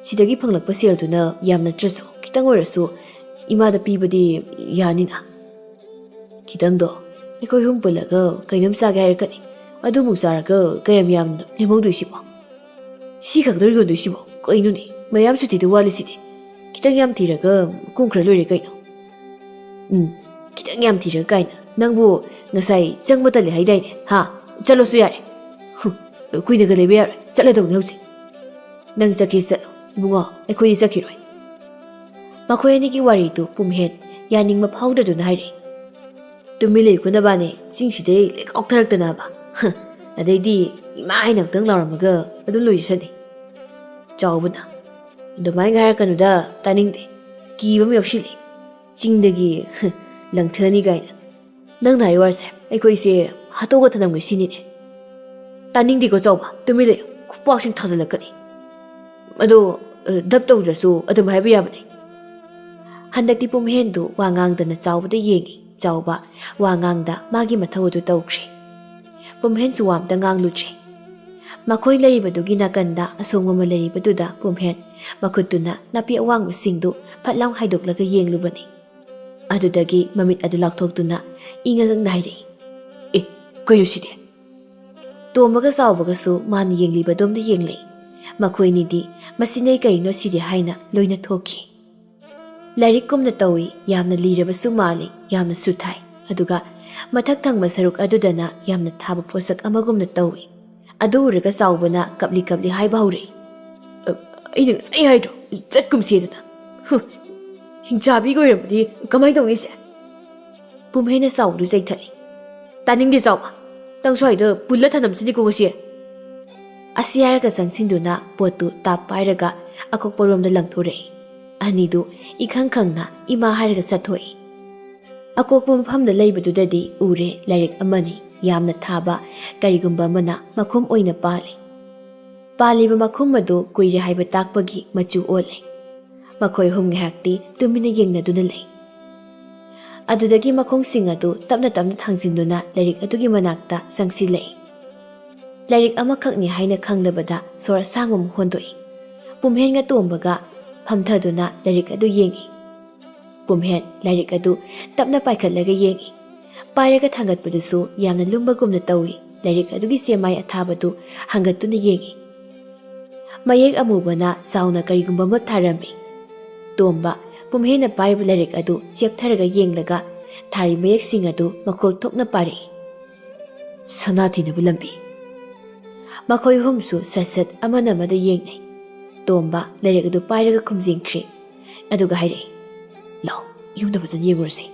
"ꯁꯤꯗꯒꯤ ꯐꯪꯂꯛꯄ ꯁꯦꯜꯗꯨꯅ ꯌꯥꯝ ꯅꯠꯇ꯭ꯔꯁꯨ ꯈꯤꯇꯪ ꯑꯣꯏꯔꯁꯨ ꯏꯃꯥꯗ ꯄꯤꯕꯗꯤ ꯌꯥꯅꯤꯅ꯫ ꯈꯤꯇꯪꯗꯣ ꯑꯩꯈꯣꯏ ꯑꯍꯨꯝ ꯄꯨꯜꯂꯒ ꯀꯩꯅꯣꯝ ꯆꯥꯒꯦ ꯍꯥꯏꯔꯛꯀꯅꯤ꯫ ꯑꯗꯨꯃꯨꯛ ꯆꯥꯔꯒ ꯀꯌꯥꯝ ꯌꯥꯝꯅ ꯂꯦꯝꯍꯧꯗꯣꯏꯁꯤꯕꯣ? ꯁꯤ ꯈꯛꯇ ꯌꯣꯟꯗꯣꯏꯁꯤꯕꯣ? ꯀꯩꯅꯣꯅꯦ, ꯃꯌꯥꯝ ꯁꯨꯇꯤꯗ ꯋꯥꯠꯂꯤꯁꯤꯗꯤ꯫ ꯈꯤꯇꯪ ꯌꯥꯝ ꯊꯤꯔꯒ ꯀꯨꯝꯈ꯭ꯔ ꯂꯣꯏꯔꯦ ꯀꯩꯅꯣ꯫" "ꯎꯝ, ꯈꯤꯇꯪ ꯌꯥꯝ ꯊꯤꯔꯒ ꯀꯥꯏꯅ꯫ ꯅꯪꯕꯨ ꯉꯁꯥꯏ ꯆꯪꯕ ꯇꯜꯂꯦ ꯍꯥꯏꯗꯥꯏꯅꯦ? ꯍꯥ? ꯆꯠꯂꯣꯁꯨ ꯌꯥꯔꯦ꯫ ꯍꯨꯝ, ꯀꯨꯏꯅꯒ ꯂꯩꯕ ꯌꯥꯔꯣꯏ꯫ ꯆꯠꯂꯗꯧꯅꯦ ꯍꯧꯖꯤꯛ꯫ ꯅꯪ ꯆꯠꯀꯦ ꯆꯠꯂꯣ, ꯏꯕꯨꯡꯉꯣ, ꯑꯩꯈꯣꯏꯅꯤ ꯆꯠꯈꯤꯔꯣꯏ꯫" ꯃꯈꯣꯏ ꯑꯅꯤꯒꯤ ꯋꯥꯔꯤꯗꯨ ꯄꯨꯝꯍꯦꯟ ꯌꯥꯅꯤꯡꯕ ꯐꯥꯎꯗ꯭ꯔꯗꯨꯅ ꯍꯥꯏꯔꯛꯏ꯫ "ꯇꯨꯃꯤꯟ ꯂꯩꯌꯨꯀꯣ ꯅꯕꯥꯅꯤ, ꯆꯤꯡꯁꯤꯗꯩ ꯂꯩꯀꯥꯎ ꯊꯔꯛꯇꯅꯕ꯫ ꯍ, ꯑꯗꯩꯗꯤ ꯏꯃꯥ ꯍꯥꯏꯅ ꯑꯃꯨꯛꯇꯪ ꯂꯥꯎꯔꯝꯃꯒ ꯑꯗꯨꯝ ꯂꯣꯏꯖꯁꯅꯤ꯫" ꯆꯥꯎꯕꯅ, "ꯑꯗꯨꯃꯥꯏꯅ ꯍꯥꯏꯔꯛꯀꯅꯨꯗ, ꯇꯥꯅꯤꯡꯗꯦ꯫ ꯀꯤꯕ ꯑꯃ ꯌꯥꯎꯁꯤꯜꯂꯤ꯫ ꯆꯤꯡꯗꯒꯤ, ꯍ, ꯂꯪꯊꯅꯤ ꯀꯥꯏꯅ꯫ ꯅꯪꯅ ꯍꯥꯏ ꯋꯥꯁꯦ ꯑꯩꯈꯣꯏꯁꯦ ꯍꯥꯠꯇꯣꯛꯑꯒ ꯊꯅꯝꯒꯦ ꯁꯤꯅꯤꯅꯦ꯫" "ꯇꯥꯅꯤꯡꯗꯦꯀꯣ ꯆꯥꯎꯕ, ꯇꯨꯃꯤꯟ ꯂꯩꯌꯨ꯫ ꯈꯨꯄꯥꯛꯁꯤꯡ ꯊꯥꯖꯤꯜꯂꯛꯀꯅꯤ꯫ ꯑꯗꯣ, ꯑ, ꯗꯞ ꯇꯧꯗ꯭ꯔꯁꯨ ꯑꯗꯨꯝ ꯍꯥꯏꯕ ꯌꯥꯕꯅꯦ꯫" ꯍꯟꯗꯛꯇꯤ ꯄꯨꯝꯍꯦꯟꯗꯨ ꯋꯥ ꯉꯥꯡꯗꯅ ꯆꯥꯎꯕꯗ ꯌꯦꯡꯉꯤ꯫ ꯆꯥꯎꯕ ꯋꯥ ꯉꯥꯡꯗ ꯃꯥꯒꯤ ꯃꯊꯧ ꯑꯗꯨ ꯇꯧꯈ꯭ꯔꯦ꯫ ꯄꯨꯝꯍꯦꯟꯁꯨ ꯋꯥ ꯑꯝꯇ ꯉꯥꯡꯂꯨꯗ꯭ꯔꯦ꯫ ꯃꯈꯣꯏ ꯂꯩꯔꯤꯕꯗꯨꯒꯤ ꯅꯥꯀꯟꯗ ꯑꯁꯣꯡꯕ ꯑꯃ ꯂꯩꯔꯤꯕꯗꯨꯗ ꯄꯨꯝꯍꯦꯟ ꯃꯈꯨꯠꯇꯨꯅ ꯅꯥꯄꯤ ꯑꯋꯥꯡꯕꯁꯤꯡꯗꯨ ꯐꯠ ꯂꯥꯎ ꯍꯥꯏꯗꯣꯛꯂꯒ ꯌꯦꯡꯂꯨꯕꯅꯤ꯫ ꯑꯗꯨꯗꯒꯤ ꯃꯃꯤꯠ ꯑꯗꯨ ꯂꯥꯎꯊꯣꯛꯇꯨꯅ ꯏꯉꯛ ꯉꯛꯅ ꯍꯥꯏꯔꯛꯏ, "ꯑꯦ, ꯀꯩꯅꯣ ꯁꯤꯗꯤ? ꯇꯣꯝꯕꯒ ꯆꯥꯎꯕꯒꯁꯨ ꯃꯥꯅ ꯌꯦꯡꯂꯤꯕꯗꯣꯝꯗ ꯌꯦꯡꯂꯦ꯫ ꯃꯈꯣꯏꯅꯤꯗꯤ "ꯃꯁꯤꯅꯩ ꯀꯩꯅꯣ ꯁꯤꯗꯤ?" ꯍꯥꯏꯅ ꯂꯣꯏꯅ ꯊꯣꯛꯈꯤ꯫ ꯂꯥꯏꯔꯤꯛꯀꯨꯝꯅ ꯇꯧꯏ, ꯌꯥꯝꯅ ꯂꯤꯔꯕꯁꯨ ꯃꯥꯜꯂꯤ, ꯌꯥꯝꯅꯁꯨ ꯊꯥꯏ꯫ ꯑꯗꯨꯒ ꯃꯊꯛ ꯊꯪꯕ ꯁꯔꯨꯛ ꯑꯗꯨꯗꯅ ꯌꯥꯝꯅ ꯊꯥꯕ ꯄꯣꯠꯁꯛ ꯑꯃꯒꯨꯝꯅ ꯇꯧꯏ꯫ ꯑꯗꯨ ꯎꯔꯒ ꯆꯥꯎꯕꯅ ꯀꯞꯂꯤ ꯀꯞꯂꯤ ꯍꯥꯏꯕ ꯍꯧꯔꯛꯏ꯫ "ꯑ, ꯑꯩꯅ ꯉꯁꯥꯏ ꯍꯥꯏꯗ꯭ꯔꯣ, ꯆꯠꯀꯨꯝꯁꯦꯗꯅ? ꯍꯨ, ꯍꯤꯡꯆꯥꯕꯤꯒ ꯑꯣꯏꯔꯝꯃꯗꯤ ꯀꯃꯥꯏꯅ ꯇꯧꯅꯤ ꯁꯦ?" ꯄꯨꯝꯍꯦꯟꯅ ꯆꯥꯎꯕꯗꯨ ꯆꯩꯊꯠꯂꯤ꯫ "ꯇꯥꯅꯤꯡꯗꯦ ꯆꯥꯎꯕ, ꯅꯪ ꯁ꯭ꯋꯥꯏꯗ ꯄꯨꯜꯂ ꯊꯅꯝꯁꯤꯅꯤꯀꯣ ꯉꯁꯤ!" ꯑꯁꯤ ꯍꯥꯏꯔꯒ ꯆꯪꯁꯤꯟꯗꯨꯅ ꯄꯣꯠꯇꯨ ꯇꯥꯞ ꯄꯥꯏꯔꯒ ꯑꯀꯣꯛꯄꯔꯣꯝꯗ ꯂꯪꯊꯣꯔꯛꯏ꯫ ꯑꯅꯤꯗꯨ ꯏꯈꯪ ꯈꯪꯅ "ꯏꯃꯥ" ꯍꯥꯏꯔꯒ ꯆꯠꯊꯣꯛꯏ꯫ ꯑꯀꯣꯛꯄ ꯃꯐꯝꯗ ꯂꯩꯕꯗꯨꯗꯗꯤ ꯎꯔꯦ ꯂꯥꯏꯔꯤꯛ ꯑꯃꯅꯤ, ꯌꯥꯝꯅ ꯊꯥꯕ, ꯀꯔꯤꯒꯨꯝꯕ ꯑꯃꯅ ꯃꯈꯨꯝ ꯑꯣꯏꯅ ꯄꯥꯜꯂꯤ꯫ ꯄꯥꯜꯂꯤꯕ ꯃꯈꯨꯝ ꯑꯗꯨ ꯀꯨꯏꯔꯦ ꯍꯥꯏꯕ ꯇꯥꯛꯄꯒꯤ ꯃꯆꯨ ꯑꯣꯜꯂꯦ꯫ ꯃꯈꯣꯏ ꯑꯍꯨꯝ ꯉꯥꯏꯍꯥꯛꯇꯤ ꯇꯨꯃꯤꯟꯅ ꯌꯦꯡꯅꯗꯨꯅ ꯂꯩ꯫ ꯑꯗꯨꯗꯒꯤ ꯃꯈꯣꯡꯁꯤꯡ ꯑꯗꯨ ꯇꯞꯅ ꯇꯞꯅ ꯊꯥꯡꯖꯤꯟꯗꯨꯅ ꯂꯥꯏꯔꯤꯛ ꯑꯗꯨꯒꯤ ꯃꯅꯥꯛꯇ ꯆꯪꯁꯤꯜꯂꯛꯏ꯫ ꯂꯥꯏꯔꯤꯛ ꯑꯃꯈꯛꯅꯤ ꯍꯥꯏꯅ ꯈꯪꯂꯕꯗ ꯁꯣꯔ ꯑꯁꯥꯡꯕ ꯑꯃ ꯍꯣꯟꯗꯣꯛꯏ꯫ ꯄꯨꯝꯍꯦꯟꯒ ꯇꯣꯝꯕꯒ ꯐꯝꯊꯗꯨꯅ ꯂꯥꯏꯔꯤꯛ ꯑꯗꯨ ꯌꯦꯡꯏ꯫ ꯄꯨꯝꯍꯦꯟ ꯂꯥꯏꯔꯤꯛ ꯑꯗꯨ ꯇꯞꯅ ꯄꯥꯏꯈꯠꯂꯒ ꯌꯦꯡꯏ꯫ ꯄꯥꯏꯔꯒ ꯊꯥꯡꯒꯠꯄꯗꯨꯁꯨ ꯌꯥꯝꯅ ꯂꯨꯝꯕꯒꯨꯝꯅ ꯇꯧꯏ꯫ ꯂꯥꯏꯔꯤꯛ ꯑꯗꯨꯒꯤ ꯆꯦꯃꯥꯏ ꯑꯊꯥꯕꯗꯨ ꯍꯥꯡꯒꯠꯇꯨꯅ ꯌꯦꯡꯏ꯫ ꯃꯌꯦꯛ ꯑꯃꯨꯕꯅ ꯆꯥꯎꯅ ꯀꯔꯤꯒꯨꯝꯕ ꯑꯃ ꯊꯥꯔꯝꯃꯤ꯫ ꯇꯣꯝꯕ ꯄꯨꯝꯍꯦꯟꯅ ꯄꯥꯏꯔꯤꯕ ꯂꯥꯏꯔꯤꯛ ꯑꯗꯨ ꯆꯦꯞꯊꯔꯒ ꯌꯦꯡꯂꯒ ꯊꯥꯔꯤ ꯃꯌꯦꯛꯁꯤꯡ ꯑꯗꯨ ꯃꯈꯣꯜ ꯊꯣꯛꯅ ꯄꯥꯔꯛꯏ꯫ "ꯁꯅꯥ ꯊꯤꯅꯕ ꯂꯝꯕꯤ"꯫ ꯃꯈꯣꯏ ꯑꯍꯨꯝꯁꯨ ꯁꯠ ꯁꯠ ꯑꯃꯅ ꯑꯃꯗ ꯌꯦꯡꯅꯩ꯫ ꯇꯣꯝꯕ ꯂꯥꯏꯔꯤꯛ ꯑꯗꯨ ꯄꯥꯏꯔꯒ ꯈꯨꯝꯖꯤꯟꯈ꯭ꯔꯦ꯫ ꯑꯗꯨꯒ ꯍꯥꯏꯔꯛꯏ, "ꯂꯥꯎ, ꯌꯨꯝꯗ ꯐꯖꯅ ꯌꯦꯡꯉꯨꯔꯁꯤ"꯫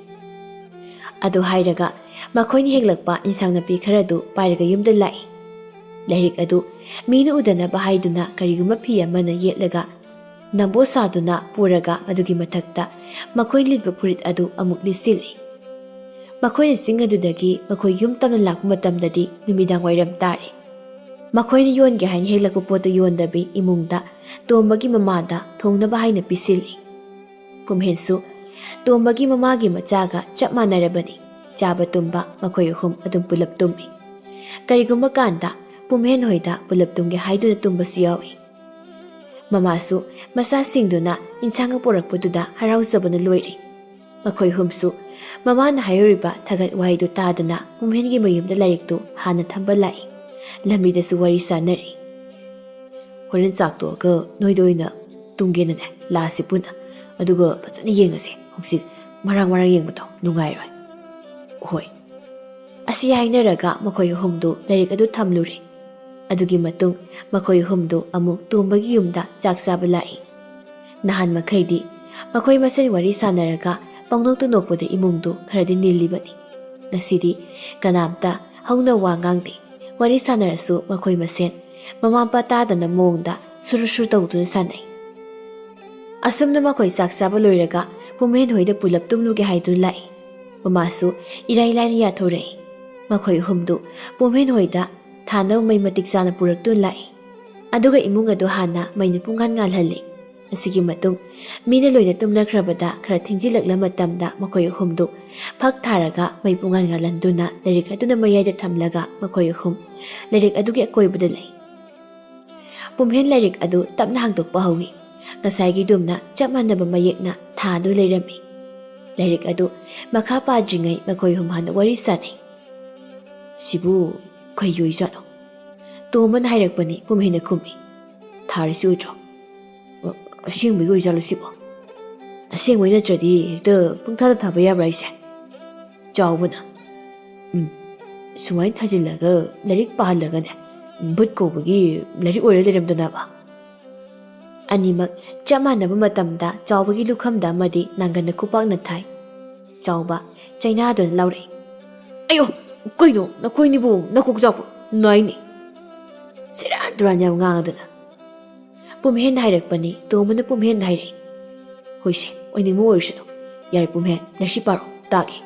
ꯑꯗꯨ ꯍꯥꯏꯔꯒ ꯃꯈꯣꯏꯅ ꯍꯦꯛꯂꯛꯄ ꯏꯟꯁꯥꯡ ꯅꯥꯄꯤ ꯈꯔꯗꯨ ꯄꯥꯏꯔꯒ ꯌꯨꯝꯗ ꯂꯥꯛꯏ꯫ ꯂꯥꯏꯔꯤꯛ ꯑꯗꯨ ꯃꯤꯅ ꯎꯗꯅꯕ ꯍꯥꯏꯗꯨꯅ ꯀꯔꯤꯒꯨꯝꯕ ꯐꯤ ꯑꯃꯅ ꯌꯦꯠꯂꯒ ꯅꯝꯕꯣ ꯁꯥꯗꯨꯅ ꯄꯨꯔꯒ ꯑꯗꯨꯒꯤ ꯃꯊꯛꯇ ꯃꯈꯣꯏ ꯂꯤꯠꯄ ꯐꯨꯔꯤꯠ ꯑꯗꯨ ꯑꯃꯨꯛ ꯂꯤꯠꯁꯤꯜꯂꯤ꯫ ꯃꯈꯣꯏꯅ ꯆꯤꯡ ꯑꯗꯨꯗꯒꯤ ꯃꯈꯣꯏ ꯌꯨꯝ ꯇꯝꯅ ꯂꯥꯛꯄ ꯃꯇꯝꯗꯗꯤ ꯅꯨꯃꯤꯗꯥꯡ ꯋꯥꯏꯔꯝ ꯇꯥꯔꯦ꯫ ꯃꯈꯣꯏꯅ ꯌꯣꯟꯒꯦ ꯍꯥꯏꯅ ꯍꯦꯛꯂꯛꯄ ꯄꯣꯠꯇꯨ ꯌꯣꯟꯗꯕꯤ ꯏꯃꯨꯡꯗ ꯇꯣꯝꯕꯒꯤ ꯃꯃꯥꯗ ꯊꯣꯡꯅꯕ ꯍꯥꯏꯅ ꯄꯤꯁꯤꯜꯂꯤ꯫ ꯄꯨꯝꯍꯦꯟꯁꯨ ꯇꯣꯝꯕꯒꯤ ꯃꯃꯥꯒꯤ ꯃꯆꯥꯒ ꯆꯞ ꯃꯥꯟꯅꯔꯕꯅꯤ꯫ ꯆꯥꯕ ꯇꯨꯝꯕ ꯃꯈꯣꯏ ꯑꯍꯨꯝ ꯑꯗꯨꯝ ꯄꯨꯂꯞ ꯇꯨꯝꯃꯤ꯫ ꯀꯔꯤꯒꯨꯝꯕ ꯀꯥꯟꯗ ꯄꯨꯝꯍꯦꯟ ꯍꯣꯏꯗ ꯄꯨꯂꯞ ꯇꯨꯝꯒꯦ ꯍꯥꯏꯗꯨꯅ ꯇꯨꯝꯕꯁꯨ ꯌꯥꯎꯏ꯫ ꯃꯃꯥꯁꯨ ꯃꯆꯥꯁꯤꯡꯗꯨꯅ ꯏꯟꯁꯥꯡꯒ ꯄꯨꯔꯛꯄꯗꯨꯗ ꯍꯔꯥꯎꯖꯕꯅ ꯂꯣꯏꯔꯦ꯫ ꯃꯈꯣꯏ ꯑꯍꯨꯝꯁꯨ ꯃꯃꯥꯅ ꯍꯥꯏꯔꯤꯕ ꯊꯥꯒꯠ ꯋꯥꯍꯩꯗꯨ ꯇꯥꯗꯅ ꯄꯨꯝꯍꯦꯟꯒꯤ ꯃꯌꯨꯝꯗ ꯂꯥꯏꯔꯤꯛꯇꯨ ꯍꯥꯟꯅ ꯊꯝꯕ ꯂꯥꯛꯏ꯫ ꯂꯝꯕꯤꯗꯁꯨ ꯋꯥꯔꯤ ꯁꯥꯟꯅꯔꯤ꯫ "ꯍꯣꯔꯦꯟ ꯆꯥꯛ ꯇꯣꯛꯑꯒ ꯅꯣꯏꯗ ꯑꯣꯏꯅ ꯇꯨꯝꯒꯦꯅꯅꯦ ꯂꯥꯛꯑꯁꯤ ꯄꯨꯟꯅ, ꯑꯗꯨꯒ ꯐꯖꯅ ꯌꯦꯡꯉꯁꯦ꯫ ꯍꯧꯖꯤꯛ ꯃꯔꯥꯡ ꯃꯔꯥꯡ ꯌꯦꯡꯕꯗꯣ ꯅꯨꯡꯉꯥꯏꯔꯣꯏ꯫" "ꯍꯣꯏ꯫" ꯑꯁꯤ ꯍꯥꯏꯅꯔꯒ ꯃꯈꯣꯏ ꯑꯍꯨꯝꯗꯨ ꯂꯥꯏꯔꯤꯛ ꯑꯗꯨ ꯊꯝꯂꯨꯔꯦ꯫ ꯑꯗꯨꯒꯤ ꯃꯇꯨꯡ ꯃꯈꯣꯏ ꯑꯍꯨꯝꯗꯨ ꯑꯃꯨꯛ ꯇꯣꯝꯕꯒꯤ ꯌꯨꯝꯗ ꯆꯥꯛ ꯆꯥꯕ ꯂꯥꯛꯏ꯫ ꯅꯍꯥꯟ ꯃꯈꯩꯗꯤ ꯃꯈꯣꯏ ꯃꯁꯦꯟ ꯋꯥꯔꯤ ꯁꯥꯟꯅꯔꯒ ꯄꯪꯅꯣꯛꯇ ꯅꯣꯛꯄꯗ ꯏꯃꯨꯡꯗꯨ ꯈꯔꯗꯤ ꯅꯤꯜꯂꯤꯕꯅꯤ꯫ ꯉꯁꯤꯗꯤ ꯀꯅꯥꯝꯇ ꯍꯧꯅ ꯋꯥ ꯉꯥꯡꯗꯦ꯫ ꯋꯥꯔꯤ ꯁꯥꯟꯅꯔꯁꯨ ꯃꯈꯣꯏ ꯃꯁꯦꯟ ꯃꯃꯥ ꯃꯄꯥ ꯇꯥꯗꯅ ꯃꯑꯣꯡꯗ ꯁꯨꯔꯨ ꯁꯨꯔꯨ ꯇꯧꯗꯨꯅ ꯁꯥꯟꯅꯩ꯫ ꯑꯁꯨꯝꯅ ꯃꯈꯣꯏ ꯆꯥꯛ ꯆꯥꯕ ꯂꯣꯏꯔꯒ ꯄꯨꯝꯍꯦꯟ ꯍꯣꯏꯗ ꯄꯨꯂꯞ ꯇꯨꯝꯂꯨꯒꯦ ꯍꯥꯏꯗꯨꯅ ꯂꯥꯛꯏ꯫ ꯃꯃꯥꯁꯨ ꯏꯔꯥꯏ ꯂꯥꯏꯅ ꯌꯥꯊꯣꯔꯛꯏ꯫ ꯃꯈꯣꯏ ꯑꯍꯨꯝꯗꯨ ꯄꯨꯝꯍꯦꯟ ꯍꯣꯏꯗ ꯊꯥꯅꯕ ꯃꯩ ꯃꯇꯤꯛ ꯆꯥꯅ ꯄꯨꯔꯛꯇꯨꯅ ꯂꯥꯛꯏ꯫ ꯑꯗꯨꯒ ꯏꯃꯨꯡ ꯑꯗꯨ ꯍꯥꯟꯅ ꯃꯩꯅ ꯄꯨꯡꯉꯥꯟ ꯉꯥꯜꯍꯜꯂꯤ꯫ ꯑꯁꯤꯒꯤ ꯃꯇꯨꯡ ꯃꯤꯅ ꯂꯣꯏꯅ ꯇꯨꯝꯅꯈ꯭ꯔꯕꯗ ꯈꯔ ꯊꯦꯡꯖꯤꯜꯂꯛꯂ ꯃꯇꯝꯗ ꯃꯈꯣꯏ ꯑꯍꯨꯝꯗꯨ ꯐꯛ ꯊꯥꯔꯒ ꯃꯩ ꯄꯨꯡꯉꯥꯟ ꯉꯥꯜꯍꯟꯗꯨꯅ ꯂꯥꯏꯔꯤꯛ ꯑꯗꯨꯅ ꯃꯌꯥꯏꯗ ꯊꯝꯂꯒ ꯃꯈꯣꯏ ꯑꯍꯨꯝ ꯂꯥꯏꯔꯤꯛ ꯑꯗꯨꯒꯤ ꯑꯀꯣꯏꯕꯗ ꯂꯩ꯫ ꯄꯨꯝꯍꯦꯟ ꯂꯥꯏꯔꯤꯛ ꯑꯗꯨ ꯇꯞꯅ ꯍꯥꯡꯗꯣꯛꯄ ꯍꯧꯏ꯫ ꯉꯁꯥꯏꯒꯤꯗꯨꯝꯅ ꯆꯞ ꯃꯥꯟꯅꯕ ꯃꯌꯦꯛꯅ ꯊꯥꯗꯨ ꯂꯩꯔꯝꯃꯤ꯫ ꯂꯥꯏꯔꯤꯛ ꯑꯗꯨ ꯃꯈꯥ ꯄꯥꯗ꯭ꯔꯤꯉꯩ ꯃꯈꯣꯏ ꯑꯍꯨꯝ ꯍꯥꯟꯅ ꯋꯥꯔꯤ ꯁꯥꯅꯩ꯫ "ꯁꯤꯕꯨ ꯀꯩꯒꯤ ꯑꯣꯏꯖꯥꯠꯅꯣ?" ꯇꯣꯝꯕꯅ ꯍꯥꯏꯔꯛꯄꯅꯤ꯫ ꯄꯨꯝꯍꯦꯟꯅ ꯈꯨꯝꯃꯤ, "ꯊꯥꯔꯤꯁꯤ ꯎꯗ꯭ꯔꯣ? ꯑ-, ꯑꯁꯦꯡꯕꯒꯤ ꯑꯣꯏꯖꯥꯠꯂꯣ ꯁꯤꯕꯣ? ꯑꯁꯦꯡꯕꯩ ꯅꯠꯇ꯭ꯔꯗꯤ ꯍꯦꯛꯇ ꯄꯪꯊꯥꯗ ꯊꯥꯕ ꯌꯥꯕ꯭ꯔꯥ ꯍꯥꯏꯁꯦ?" ꯆꯥꯎꯕꯅ, "ꯎꯝ, ꯁꯨꯃꯥꯏꯅ ꯊꯥꯖꯤꯜꯂꯒ ꯂꯥꯏꯔꯤꯛ ꯄꯥꯍꯜꯂꯒꯅꯦ, ꯚꯨꯠ ꯀꯧꯕꯒꯤ ꯂꯥꯏꯔꯤꯛ ꯑꯣꯏꯔ ꯂꯩꯔꯝꯗꯅꯕ?" ꯑꯅꯤꯃꯛ ꯆꯞ ꯃꯥꯟꯅꯕ ꯃꯇꯝꯗ ꯆꯥꯎꯕꯒꯤ ꯂꯨꯈꯝꯗ ꯑꯃꯗꯤ ꯅꯥꯡꯒꯟꯗ ꯈꯨꯄꯥꯛꯅ ꯊꯥꯏ꯫ ꯆꯥꯎꯕ ꯆꯩꯅꯥꯗꯨꯅ ꯂꯥꯎꯔꯛꯏ, "ꯑꯌꯣ, ꯀꯩꯅꯣ ꯅꯈꯣꯏꯅꯤꯕꯨ ꯅꯀꯣꯛ ꯆꯥꯛꯄ꯭ꯔꯣ? ꯅꯥꯏꯅꯦ!" ꯁꯦꯔꯥꯟ ꯇꯨꯔꯥꯟ ꯌꯥꯝ ꯉꯥꯡꯗꯅ꯫ ꯄꯨꯝꯍꯦꯟꯅ ꯍꯥꯏꯔꯛꯄꯅꯤ꯫ ꯇꯣꯝꯕꯅ ꯄꯨꯝꯍꯦꯟꯗ ꯍꯥꯏꯔꯛꯏ, "ꯍꯣꯏꯁꯦ, ꯑꯣꯏꯅꯤꯡꯕ ꯑꯣꯏꯔꯁꯅꯨ꯫ ꯌꯥꯔꯦ ꯄꯨꯝꯍꯦꯟ, ꯂꯥꯏꯔꯤꯛꯁꯤ ꯄꯥꯔꯣ, ꯇꯥꯒꯦ꯫"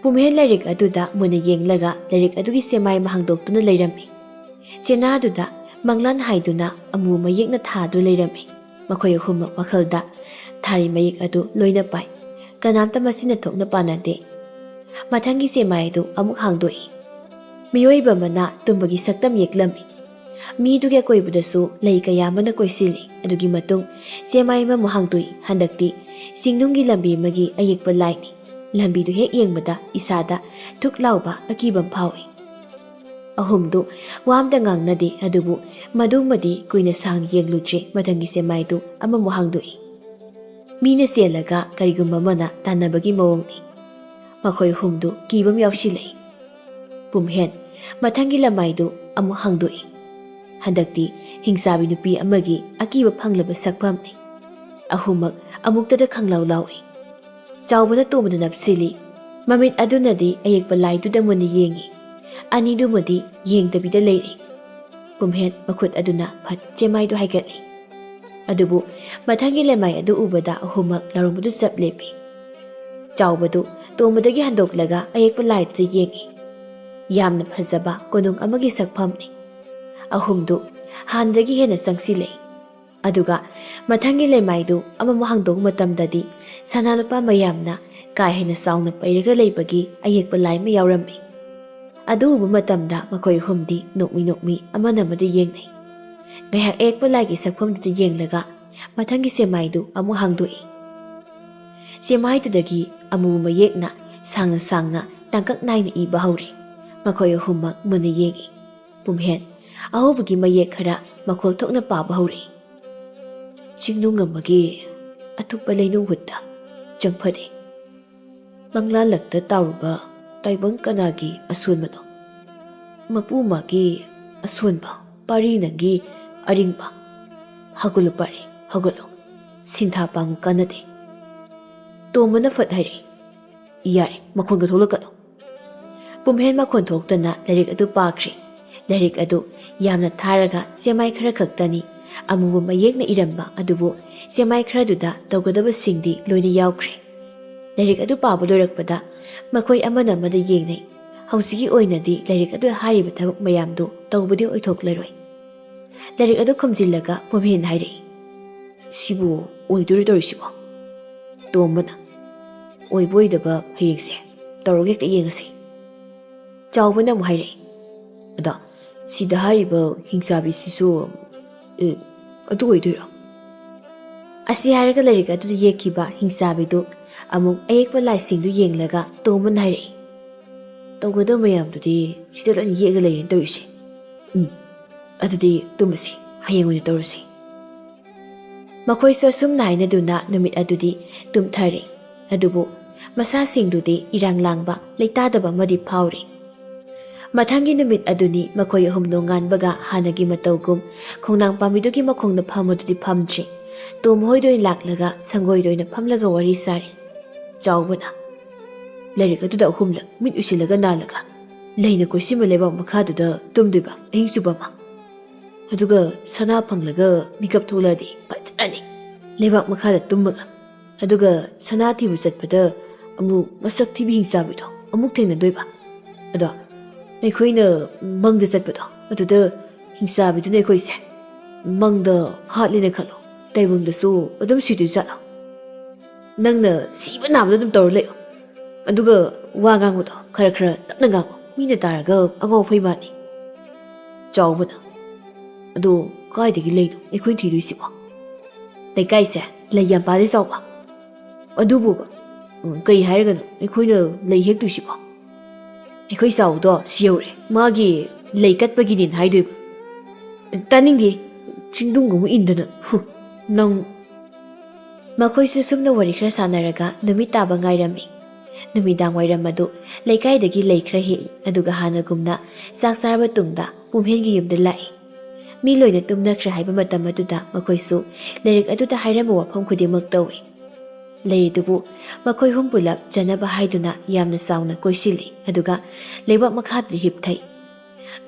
ꯄꯨꯝꯍꯦꯟ ꯂꯥꯏꯔꯤꯛ ꯑꯗꯨꯗ ꯃꯨꯟꯅ ꯌꯦꯡꯂꯒ ꯂꯥꯏꯔꯤꯛ ꯑꯗꯨꯒꯤ ꯆꯦꯃꯥꯏ ꯑꯃ ꯍꯥꯡꯗꯣꯛꯇꯨꯅ ꯂꯩꯔꯝꯃꯤ꯫ ꯆꯦꯅꯥꯗꯨꯗ ꯃꯪꯂꯥꯟ ꯍꯥꯏꯗꯨꯅ ꯑꯃꯨꯕ ꯃꯌꯦꯛꯅ ꯊꯥꯗꯨ ꯂꯩꯔꯝꯃꯤ꯫ ꯃꯈꯣꯏ ꯑꯍꯨꯝꯃꯛ ꯋꯥꯈꯜꯗ ꯊꯥꯔꯤ ꯃꯌꯦꯛ ꯑꯗꯨ ꯂꯣꯏꯅ ꯄꯥꯏ꯫ ꯀꯅꯥꯝꯇ ꯃꯁꯤꯅ ꯊꯣꯛꯅ ꯄꯥꯟꯅꯗꯦ꯫ ꯃꯊꯪꯒꯤ ꯆꯦꯃꯥꯏ ꯑꯗꯨ ꯑꯃꯨꯛ ꯍꯥꯡꯗꯣꯛꯏ꯫ ꯃꯤꯑꯣꯏꯕ ꯑꯃꯅ ꯇꯨꯝꯕꯒꯤ ꯁꯛꯇꯝ ꯌꯦꯛꯂꯝꯃꯤ꯫ ꯃꯤꯗꯨꯒꯤ ꯑꯀꯣꯏꯕꯗꯁꯨ ꯂꯩ ꯀꯌꯥ ꯑꯃꯅ ꯀꯣꯏꯁꯤꯜꯂꯤ꯫ ꯑꯗꯨꯒꯤ ꯃꯇꯨꯡ ꯆꯦꯃꯥꯏ ꯑꯃꯃꯨꯛ ꯍꯥꯡꯗꯣꯛꯏ꯫ ꯍꯟꯗꯛꯇꯤ ꯆꯤꯡꯅꯨꯡꯒꯤ ꯂꯝꯕꯤ ꯑꯃꯒꯤ ꯑꯌꯦꯛꯄ ꯂꯥꯏꯅꯤ꯫ ꯂꯝꯕꯤꯗꯨ ꯍꯦꯛ ꯌꯦꯡꯕꯗ ꯏꯁꯥꯗ ꯊꯨꯛ ꯂꯥꯎꯕ ꯑꯀꯤꯕ ꯑꯃ ꯐꯥꯎꯏ꯫ ꯑꯍꯨꯝꯗꯨ ꯋꯥ ꯑꯝꯇ ꯉꯥꯡꯅꯗꯦ, ꯑꯗꯨꯕꯨ ꯃꯗꯨꯃꯗꯤ ꯀꯨꯏꯅ ꯁꯥꯡꯅ ꯌꯦꯡꯂꯨꯗ꯭ꯔꯦ꯫ ꯃꯊꯪꯒꯤ ꯆꯦꯃꯥꯏꯗꯨ ꯑꯃꯃꯨꯛ ꯍꯥꯡꯗꯣꯛꯏ꯫ ꯃꯤꯅ ꯆꯦꯜꯂꯒ ꯀꯔꯤꯒꯨꯝꯕ ꯑꯃꯅ ꯇꯥꯟꯅꯕꯒꯤ ꯃꯑꯣꯡꯅꯤ꯫ ꯃꯈꯣꯏ ꯑꯍꯨꯝꯗꯨ ꯀꯤꯕ ꯑꯃ ꯌꯥꯎꯁꯤꯜꯂꯛꯏ꯫ ꯄꯨꯝꯍꯦꯟ ꯃꯊꯪꯒꯤ ꯂꯃꯥꯏꯗꯨ ꯑꯃꯨꯛ ꯍꯥꯡꯗꯣꯛꯏ꯫ ꯍꯟꯗꯛꯇꯤ ꯍꯤꯡꯆꯥꯕꯤ ꯅꯨꯄꯤ ꯑꯃꯒꯤ ꯑꯀꯤꯕ ꯐꯪꯂꯕ ꯁꯛꯐꯝꯅꯤ꯫ ꯑꯍꯨꯝꯃꯛ ꯑꯃꯨꯛꯇꯗ ꯈꯪꯂꯥꯎ ꯂꯥꯎꯏ꯫ ꯆꯥꯎꯕꯅ ꯇꯣꯝꯕꯗ ꯅꯞꯁꯤꯜꯂꯤ꯫ ꯃꯃꯤꯠ ꯑꯗꯨꯅꯗꯤ ꯑꯌꯦꯛꯄ ꯂꯥꯏꯗꯨꯗ ꯃꯨꯟꯅ ꯌꯦꯡꯏ꯫ ꯑꯅꯤꯗꯨꯃꯗꯤ ꯌꯦꯡꯗꯕꯤꯗ ꯂꯩꯔꯤ꯫ ꯄꯨꯝꯍꯦꯟ ꯃꯈꯨꯠ ꯑꯗꯨꯅ ꯐꯠ ꯆꯦꯃꯥꯏꯗꯨ ꯍꯥꯏꯒꯠꯂꯤ꯫ ꯑꯗꯨꯕꯨ ꯃꯊꯪꯒꯤ ꯂꯦꯃꯥꯏ ꯑꯗꯨ ꯎꯕꯗ ꯑꯍꯨꯝꯃꯛ ꯂꯥꯎꯔꯝꯕꯗꯨ ꯆꯞ ꯂꯦꯞꯄꯤ꯫ ꯆꯥꯎꯕꯗꯨ ꯇꯣꯝꯕꯗꯒꯤ ꯍꯟꯗꯣꯛꯂꯒ ꯑꯌꯦꯛꯄ ꯂꯥꯏꯗꯨꯗ ꯌꯦꯡꯏ꯫ ꯌꯥꯝꯅ ꯐꯖꯕ ꯀꯣꯅꯨꯡ ꯑꯃꯒꯤ ꯁꯛꯐꯝꯅꯤ꯫ ꯑꯍꯨꯝꯗꯨ ꯍꯥꯟꯅꯗꯒꯤ ꯍꯦꯟꯅ ꯆꯪꯁꯤꯜꯂꯛꯏ꯫ ꯑꯗꯨꯒ ꯃꯊꯪꯒꯤ ꯂꯩꯃꯥꯏꯗꯨ ꯑꯃꯃꯨꯛ ꯍꯥꯡꯗꯣꯛꯄ ꯃꯇꯝꯗꯗꯤ ꯁꯅꯥ ꯂꯨꯄꯥ ꯃꯌꯥꯝꯅ ꯀꯥ ꯍꯦꯟꯅ ꯆꯥꯎꯅ ꯄꯩꯔꯒ ꯂꯩꯕꯒꯤ ꯑꯌꯦꯛꯄ ꯂꯥꯏ ꯑꯃ ꯌꯥꯎꯔꯝꯃꯤ꯫ ꯑꯗꯨ ꯎꯕ ꯃꯇꯝꯗ ꯃꯈꯣꯏ ꯑꯍꯨꯝꯗꯤ ꯅꯣꯛꯃꯤ ꯅꯣꯛꯃꯤ ꯑꯃꯅ ꯑꯃꯗ ꯌꯦꯡꯅꯩ꯫ ꯉꯥꯏꯍꯥꯛ ꯑꯌꯦꯛꯄ ꯂꯥꯏꯒꯤ ꯁꯛꯐꯝꯗꯨꯗ ꯌꯦꯡꯂꯒ ꯃꯊꯪꯒꯤ ꯆꯦꯃꯥꯏꯗꯨ ꯑꯃꯨꯛ ꯍꯥꯡꯗꯣꯛꯏ꯫ ꯆꯦꯃꯥꯏꯗꯨꯗꯒꯤ ꯑꯃꯨꯕ ꯃꯌꯦꯛꯅ ꯁꯥꯡꯅ ꯁꯥꯡꯅ ꯇꯥꯡꯀꯛ ꯅꯥꯏꯅ ꯏꯕ ꯍꯧꯔꯦ꯫ ꯃꯈꯣꯏ ꯑꯍꯨꯝꯃꯛ ꯃꯨꯟꯅ ꯌꯦꯡꯏ꯫ ꯄꯨꯝꯍꯦꯟ ꯑꯍꯧꯕꯒꯤ ꯃꯌꯦꯛ ꯈꯔ ꯃꯈꯣꯜ ꯊꯣꯛꯅ ꯄꯥꯕ ꯍꯧꯔꯛꯏ꯫ "ꯆꯤꯡꯅꯨꯡ ꯑꯃꯒꯤ ꯑꯊꯨꯞꯄ ꯂꯩꯅꯨꯡ ꯍꯨꯠꯇ ꯆꯪꯐꯗꯦ꯫ ꯃꯪꯂꯥꯂꯛꯇ ꯇꯥꯎꯔꯕ ꯇꯥꯏꯕꯪ ꯀꯅꯥꯒꯤ ꯑꯁꯣꯟꯕꯅꯣ? ꯃꯄꯨ ꯃꯥꯒꯤ ꯑꯁꯣꯟꯕ, ꯄꯥꯔꯤ ꯅꯪꯒꯤ ꯑꯔꯤꯡꯕ꯫ ꯍꯧꯒꯠꯂꯨ ꯄꯥꯔꯤ, ꯍꯧꯒꯠꯂꯨ꯫ ꯁꯤꯟꯊꯥ ꯄꯥꯡꯕ ꯀꯥꯟꯅꯗꯦ꯫" ꯇꯣꯝꯕꯅ ꯐꯠ ꯍꯥꯏꯔꯛꯏ꯫ "ꯌꯥꯔꯦ, ꯃꯈꯣꯟꯒ ꯊꯣꯛꯂꯛꯀꯅꯨ꯫" ꯄꯨꯝꯍꯦꯟ ꯃꯈꯣꯟ ꯊꯣꯛꯇꯅ ꯂꯥꯏꯔꯤꯛ ꯑꯗꯨ ꯄꯥꯈ꯭ꯔꯦ꯫ ꯂꯥꯏꯔꯤꯛ ꯑꯗꯨ ꯌꯥꯝꯅ ꯊꯥꯔꯒ ꯆꯦꯃꯥꯏ ꯈꯔ ꯈꯛꯇꯅꯤ꯫ ꯑꯃꯨꯕ ꯃꯌꯦꯛꯅ ꯏꯔꯝꯕ ꯑꯗꯨꯕꯨ ꯆꯦꯃꯥꯏ ꯈꯔꯗꯨꯗ ꯇꯧꯒꯗꯕꯁꯤꯡꯗꯤ ꯂꯣꯏꯅ ꯌꯥꯎꯈ꯭ꯔꯦ꯫ ꯂꯥꯏꯔꯤꯛ ꯑꯗꯨ ꯄꯥꯕ ꯂꯣꯏꯔꯛꯄꯗ ꯃꯈꯣꯏ ꯑꯃꯅ ꯑꯃꯗ ꯌꯦꯡꯅꯩ꯫ ꯍꯧꯖꯤꯛꯀꯤ ꯑꯣꯏꯅꯗꯤ ꯂꯥꯏꯔꯤꯛ ꯑꯗꯨꯗ ꯍꯥꯏꯔꯤꯕ ꯊꯕꯛ ꯃꯌꯥꯝꯗꯨ ꯇꯧꯕꯗꯤ ꯑꯣꯏꯊꯣꯛꯂꯔꯣꯏ꯫ ꯂꯥꯏꯔꯤꯛ ꯑꯗꯨ ꯈꯨꯝꯖꯤꯜꯂꯒ ꯄꯨꯝꯍꯦꯟ ꯍꯥꯏꯔꯛꯏ, "ꯁꯤꯕꯨ ꯑꯣꯏꯗꯣꯏꯔꯣ ꯇꯧꯔꯤꯁꯤꯕꯣ?" ꯇꯣꯝꯕꯅ, "ꯑꯣꯏꯕ ꯑꯣꯏꯗꯕ ꯍꯌꯦꯡꯁꯦ ꯇꯧꯔꯒ ꯍꯦꯛꯇ ꯌꯦꯡꯉꯁꯤ꯫" ꯆꯥꯎꯕꯅ ꯑꯃꯨꯛ ꯍꯥꯏꯔꯛꯏ, "ꯑꯗꯣ ꯁꯤꯗ ꯍꯥꯏꯔꯤꯕ ꯍꯤꯡꯆꯥꯕꯤꯁꯤꯁꯨ, ꯑꯦ, ꯑꯗꯨ ꯑꯣꯏꯗꯣꯏꯔꯣ?" ꯑꯁꯤ ꯍꯥꯏꯔꯒ ꯂꯥꯏꯔꯤꯛ ꯑꯗꯨꯗ ꯌꯦꯛꯈꯤꯕ ꯍꯤꯡꯆꯥꯕꯤꯗꯨ ꯑꯃꯨꯛ ꯑꯌꯦꯛꯄ ꯂꯥꯏꯁꯤꯡꯗꯨ ꯌꯦꯡꯂꯒ ꯇꯣꯝꯕꯅ ꯍꯥꯏꯔꯛꯏ, ꯇꯧꯒꯗꯕ ꯃꯌꯥꯝꯗꯨꯗꯤ ꯁꯤꯗ ꯂꯣꯏ ꯌꯦꯛꯑꯒ ꯂꯩꯔꯦꯅ ꯇꯧꯔꯤꯁꯦ꯫ ꯎꯝ, ꯑꯗꯨꯗꯤ ꯇꯨꯝꯃꯁꯤ, ꯍꯌꯦꯡ ꯑꯣꯏꯅ ꯇꯧꯔꯁꯤ꯫ ꯃꯈꯣꯏꯁꯨ ꯑꯁꯨꯝꯅ ꯍꯥꯏꯅꯗꯨꯅ ꯅꯨꯃꯤꯠ ꯑꯗꯨꯗꯤ ꯇꯨꯝꯊꯔꯦ꯫ ꯑꯗꯨꯕꯨ ꯃꯁꯥꯁꯤꯡꯗꯨꯗꯤ ꯏꯔꯥꯡ ꯂꯥꯡꯕ, ꯂꯩꯇꯥꯗꯕ ꯑꯃꯗꯤ ꯐꯥꯎꯔꯤ꯫ ꯃꯊꯪꯒꯤ ꯅꯨꯃꯤꯠ ꯑꯗꯨꯅꯤ ꯃꯈꯣꯏ ꯑꯍꯨꯝ ꯅꯣꯡꯉꯥꯟꯕꯒ ꯍꯥꯟꯅꯒꯤ ꯃꯇꯧꯒꯨꯝ ꯈꯣꯡꯅꯥꯡ ꯄꯥꯝꯕꯤꯗꯨꯒꯤ ꯃꯈꯣꯡꯗ ꯐꯝꯕꯗꯨꯗꯤ ꯐꯝꯗ꯭ꯔꯦ꯫ ꯇꯣꯝ ꯍꯣꯏꯗ ꯑꯣꯏꯅ ꯂꯥꯛꯂꯒ ꯁꯪꯒꯣꯏꯗ ꯑꯣꯏꯅ ꯐꯝꯂꯒ ꯋꯥꯔꯤ ꯁꯥꯔꯤ꯫ ꯆꯥꯎꯕꯅ, "ꯂꯥꯏꯔꯤꯛ ꯑꯗꯨꯗ ꯑꯍꯨꯝꯂꯛ ꯃꯤꯠ ꯎꯏꯁꯤꯜꯂꯒ ꯅꯥꯜꯂꯒ ꯂꯩꯅ ꯀꯣꯏꯁꯤꯟꯕ ꯂꯩꯕꯥꯛ ꯃꯈꯥꯗꯨꯗ ꯇꯨꯝꯗꯣꯏꯕ ꯑꯍꯤꯡ ꯆꯨꯞꯄ ꯑꯃ? ꯑꯗꯨꯒ ꯁꯅꯥ ꯐꯪꯂꯒ ꯃꯤꯀꯞ ꯊꯣꯛꯂꯛꯑꯗꯤ ꯐꯖꯔꯅꯤ, ꯂꯩꯕꯥꯛ ꯃꯈꯥꯗ ꯇꯨꯝꯃꯒ꯫ ꯑꯗꯨꯒ ꯁꯅꯥ ꯊꯤꯕ ꯆꯠꯄꯗ ꯑꯃꯨꯛ ꯃꯁꯛ ꯊꯤꯕꯤ ꯍꯤꯡꯆꯥꯕꯤꯗꯣ ꯑꯃꯨꯛ ꯊꯦꯡꯅꯗꯣꯏꯕ꯫ ꯑꯗꯣ ꯑꯩꯈꯣꯏꯅ ꯃꯪꯗ ꯆꯠꯄꯗꯣ ꯑꯗꯨꯗ ꯍꯤꯡꯆꯥꯕꯤꯗꯨꯅ ꯑꯩꯈꯣꯏꯁꯦ ꯃꯪꯗ ꯍꯥꯠꯂꯦꯅ ꯈꯜꯂꯣ, ꯇꯥꯏꯕꯪꯗꯁꯨ ꯑꯗꯨꯝ ꯁꯤꯗꯣꯏ ꯖꯥꯠꯂꯣ? ꯅꯪꯅ ꯁꯤꯕ ꯅꯥꯕꯗ ꯑꯗꯨꯝ ꯇꯧꯔ ꯂꯩꯌꯣ꯫ ꯑꯗꯨꯒ ꯋꯥ ꯉꯥꯡꯕꯗꯣ ꯈꯔ ꯈꯔ ꯇꯞꯅ ꯉꯥꯡꯉꯣ, ꯃꯤꯅ ꯇꯥꯔꯒ ꯑꯉꯥꯎ ꯑꯐꯩ ꯃꯥꯜꯂꯤ꯫" ꯆꯥꯎꯕꯅ, "ꯑꯗꯣ ꯀꯥꯏꯗꯒꯤ ꯂꯩꯅꯣ ꯑꯩꯈꯣꯏꯅ ꯊꯤꯗꯣꯏꯁꯤꯕꯣ? ꯂꯩꯀꯥꯏꯁꯦ ꯂꯩ ꯌꯥꯝ ꯄꯥꯜꯂꯤ ꯆꯥꯎꯕ꯫ ꯑꯗꯨꯕꯨꯕ, ꯎꯝ, ꯀꯩ ꯍꯥꯏꯔꯒꯅꯣ ꯑꯩꯈꯣꯏꯅ ꯂꯩ ꯍꯦꯛꯇꯣꯏꯁꯤꯕꯣ? ꯑꯩꯈꯣꯏ ꯆꯥꯎꯗꯣ ꯁꯤ ꯌꯧꯔꯦ, ꯃꯥꯒꯤ ꯂꯩ ꯀꯠꯄꯒꯤꯅꯦꯅ ꯍꯥꯏꯗꯣꯏꯕ꯫ ꯇꯥꯅꯤꯡꯗꯦ, ꯆꯤꯡꯗꯨꯡ ꯑꯃꯨꯛ ꯏꯟꯗꯅ꯫ ꯍꯨ, ꯅꯪ꯫" ꯃꯈꯣꯏꯁꯨ ꯁꯨꯝꯅ ꯋꯥꯔꯤ ꯈꯔ ꯁꯥꯟꯅꯔꯒ ꯅꯨꯃꯤꯠ ꯇꯥꯕ ꯉꯥꯏꯔꯝꯃꯤ꯫ ꯅꯨꯃꯤꯗꯥꯡ ꯋꯥꯏꯔꯝ ꯑꯗꯨ ꯂꯩꯀꯥꯏꯗꯒꯤ ꯂꯩ ꯈꯔ ꯍꯦꯛꯏ, ꯑꯗꯨꯒ ꯍꯥꯟꯅꯒꯨꯝꯅ ꯆꯥꯛ ꯆꯥꯔꯕ ꯇꯨꯡꯗ ꯄꯨꯝꯍꯦꯟꯒꯤ ꯌꯨꯝꯗ ꯂꯥꯛꯏ꯫ ꯃꯤ ꯂꯣꯏꯅ ꯇꯨꯝꯅꯈ꯭ꯔꯦ ꯍꯥꯏꯕ ꯃꯇꯝ ꯑꯗꯨꯗ ꯃꯈꯣꯏꯁꯨ ꯂꯥꯏꯔꯤꯛ ꯑꯗꯨꯗ ꯍꯥꯏꯔꯝꯕ ꯋꯥꯐꯝ ꯈꯨꯗꯤꯡꯃꯛ ꯇꯧꯏ꯫ ꯂꯩ ꯑꯗꯨꯕꯨ ꯃꯈꯣꯏ ꯑꯍꯨꯝ ꯄꯨꯂꯞ ꯆꯟꯅꯕ ꯍꯥꯏꯗꯨꯅ ꯌꯥꯝꯅ ꯆꯥꯎꯅ ꯀꯣꯏꯁꯤꯜꯂꯤ, ꯑꯗꯨꯒ ꯂꯩꯕꯥꯛ ꯃꯈꯥꯗ ꯍꯤꯞꯊꯩ꯫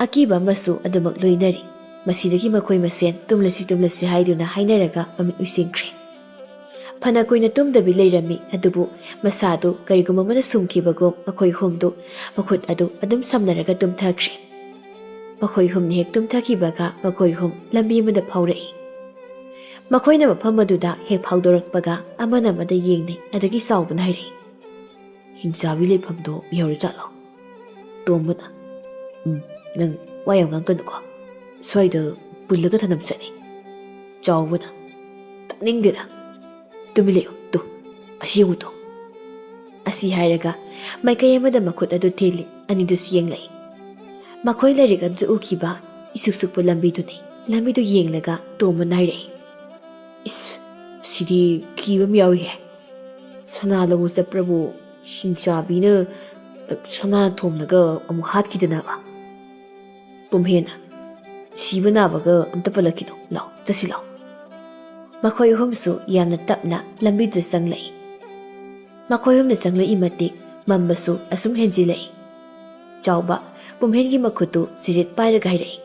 ꯑꯀꯤꯕ ꯑꯃꯁꯨ ꯑꯗꯨꯃꯛ ꯂꯣꯏꯅꯔꯤ꯫ ꯃꯁꯤꯗꯒꯤ ꯃꯈꯣꯏ ꯃꯁꯦꯟ ꯇꯨꯝꯂꯁꯤ ꯇꯨꯝꯂꯁꯤ ꯍꯥꯏꯗꯨꯅ ꯍꯥꯏꯅꯔꯒ ꯃꯃꯤꯠ ꯎꯏꯁꯤꯟꯈ꯭ꯔꯦ꯫ ꯐꯅ ꯀꯨꯏꯅ ꯇꯨꯝꯗꯕꯤ ꯂꯩꯔꯝꯃꯤ, ꯑꯗꯨꯕꯨ ꯃꯁꯥꯗꯨ ꯀꯔꯤꯒꯨꯝꯕ ꯑꯃꯅ ꯁꯨꯝꯈꯤꯕꯒꯨꯝ ꯃꯈꯣꯏ ꯑꯍꯨꯝꯗꯨ ꯃꯈꯨꯠ ꯑꯗꯨ ꯑꯗꯨꯝ ꯁꯝꯅꯔꯒ ꯇꯨꯝꯊꯈ꯭ꯔꯦ꯫ ꯃꯈꯣꯏ ꯑꯍꯨꯝꯅ ꯍꯦꯛ ꯇꯨꯝꯊꯈꯤꯕꯒ ꯃꯈꯣꯏ ꯑꯍꯨꯝ ꯂꯝꯕꯤ ꯑꯃꯗ ꯐꯥꯎꯔꯛꯏ꯫ ꯃꯈꯣꯏꯅ ꯃꯐꯝ ꯑꯗꯨꯗ ꯍꯦꯛ ꯐꯥꯎꯗꯣꯔꯛꯄꯒ ꯑꯃꯅ ꯑꯃꯗ ꯌꯦꯡꯅꯩ, ꯑꯗꯒꯤ ꯆꯥꯎꯕꯅ ꯍꯥꯏꯔꯛꯏ, "ꯍꯤꯡꯆꯥꯕꯤ ꯂꯩꯐꯝꯗꯣ ꯌꯧꯔꯖꯥꯠꯂꯣ?" ꯇꯣꯝꯕꯅ, "ꯎꯝ, ꯅꯪ ꯋꯥ ꯌꯥꯝ ꯉꯥꯡꯒꯅꯨꯀꯣ, ꯁ꯭ꯋꯥꯏꯗ ꯄꯨꯜꯂꯒ ꯊꯅꯝ ꯆꯠꯅꯤ꯫" ꯆꯥꯎꯕꯅ, "ꯇꯥꯅꯤꯡꯗꯦꯗ, ꯇꯨꯃꯤꯟ ꯂꯩꯌꯨ, ꯇꯨ, ꯑꯁꯤ ꯌꯦꯡꯉꯨ ꯇꯨ꯫" ꯑꯁꯤ ꯍꯥꯏꯔꯒ ꯃꯥꯏꯀꯩ ꯑꯃꯗ ꯃꯈꯨꯠ ꯑꯗꯨ ꯊꯤꯜꯂꯤ꯫ ꯑꯅꯤꯗꯨꯁꯨ ꯌꯦꯡꯂꯛꯏ꯫ ꯃꯈꯣꯏ ꯂꯥꯏꯔꯤꯛ ꯑꯗꯨꯗ ꯎꯈꯤꯕ ꯏꯁꯨꯛ ꯁꯨꯛꯄ ꯂꯝꯕꯤꯗꯨꯅꯤ꯫ ꯂꯝꯕꯤꯗꯨ ꯌꯦꯡꯂꯒ ꯇꯣꯝꯕꯅ ꯍꯥꯏꯔꯛꯏ, "ꯏꯁ, ꯁꯤꯗꯤ ꯀꯤꯕ ꯑꯃ ꯌꯥꯎꯏꯍꯦ꯫ ꯁꯅꯥ ꯂꯧꯕ ꯆꯠꯄ꯭ꯔꯕꯨ ꯍꯤꯡꯆꯥꯕꯤꯅ ꯁꯅꯥ ꯊꯣꯝꯂꯒ ꯑꯃꯨꯛ ꯍꯥꯠꯈꯤꯗꯅꯕ?" ꯄꯨꯝꯍꯦꯟꯅ, "ꯁꯤꯕ ꯅꯥꯕꯒ ꯑꯝꯇ ꯄꯜꯂꯛꯈꯤꯅꯣ, ꯂꯥꯎ, ꯆꯠꯁꯤ ꯂꯥꯎ꯫" ꯃꯈꯣꯏ ꯑꯍꯨꯝꯁꯨ ꯌꯥꯝꯅ ꯇꯞꯅ ꯂꯝꯕꯤꯗꯨꯗ ꯆꯪꯂꯛꯏ꯫ ꯃꯈꯣꯏ ꯑꯍꯨꯝꯅ ꯆꯪꯂꯛꯏ ꯃꯇꯤꯛ ꯃꯝꯕꯁꯨ ꯑꯁꯨꯝ ꯍꯦꯟꯖꯤꯜꯂꯛꯏ꯫ ꯆꯥꯎꯕ ꯄꯨꯝꯍꯦꯟꯒꯤ ꯃꯈꯨꯠꯇꯨ ꯁꯤꯖꯤꯠ ꯄꯥꯏꯔꯒ ꯍꯥꯏꯔꯛꯏ,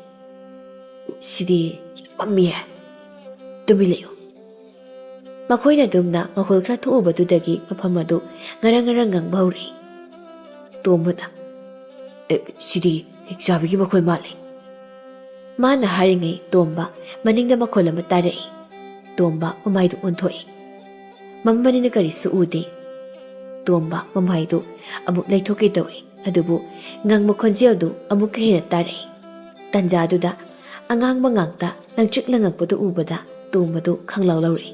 "ꯁꯤꯗꯤ ꯌꯥꯝ ꯃꯝꯃꯤꯍꯦ꯫ ꯇꯨꯃꯤꯟ ꯂꯩꯌꯨ꯫" ꯃꯈꯣꯏꯅ ꯑꯗꯨꯝꯅ ꯃꯈꯣꯜ ꯈꯔ ꯊꯣꯛꯎꯕꯗꯨꯗꯒꯤ ꯃꯐꯝ ꯑꯗꯨ ꯉꯔꯪ ꯉꯔꯪ ꯉꯪꯕ ꯍꯧꯔꯛꯏ꯫ ꯇꯣꯝꯕꯅ, "ꯑꯦ, ꯁꯤꯗꯤ ꯍꯤꯡꯆꯥꯕꯤꯒꯤ ꯃꯈꯣꯜ ꯃꯥꯜꯂꯦ꯫" ꯃꯥꯅ ꯍꯥꯏꯔꯤꯉꯩ ꯇꯣꯝꯕ ꯃꯅꯤꯡꯗ ꯃꯈꯣꯜ ꯑꯃ ꯇꯥꯔꯛꯏ꯫ ꯇꯣꯝꯕ ꯃꯃꯥꯏꯗꯨ ꯑꯣꯟꯊꯣꯛꯏ꯫ ꯃꯝꯕꯅꯤꯅ ꯀꯔꯤꯁꯨ ꯎꯗꯦ꯫ ꯇꯣꯝꯕ ꯃꯃꯥꯏꯗꯨ ꯑꯃꯨꯛ ꯂꯩꯊꯣꯛꯀꯦ ꯇꯧꯏ, ꯑꯗꯨꯕꯨ ꯉꯪꯕ ꯈꯣꯟꯖꯦꯜꯗꯨ ꯑꯃꯨꯛꯀ ꯍꯦꯟꯅ ꯇꯥꯔꯛꯏ꯫ ꯇꯟꯖꯥꯗꯨꯗ ꯑꯉꯥꯡꯕ ꯉꯥꯛꯇ ꯂꯪꯇ꯭ꯔꯤꯛ ꯂꯪꯉꯛꯄꯗꯨ ꯎꯕꯗ ꯇꯣꯝꯕꯗꯨ ꯈꯪꯂꯥꯎ ꯂꯧꯔꯛꯏ꯫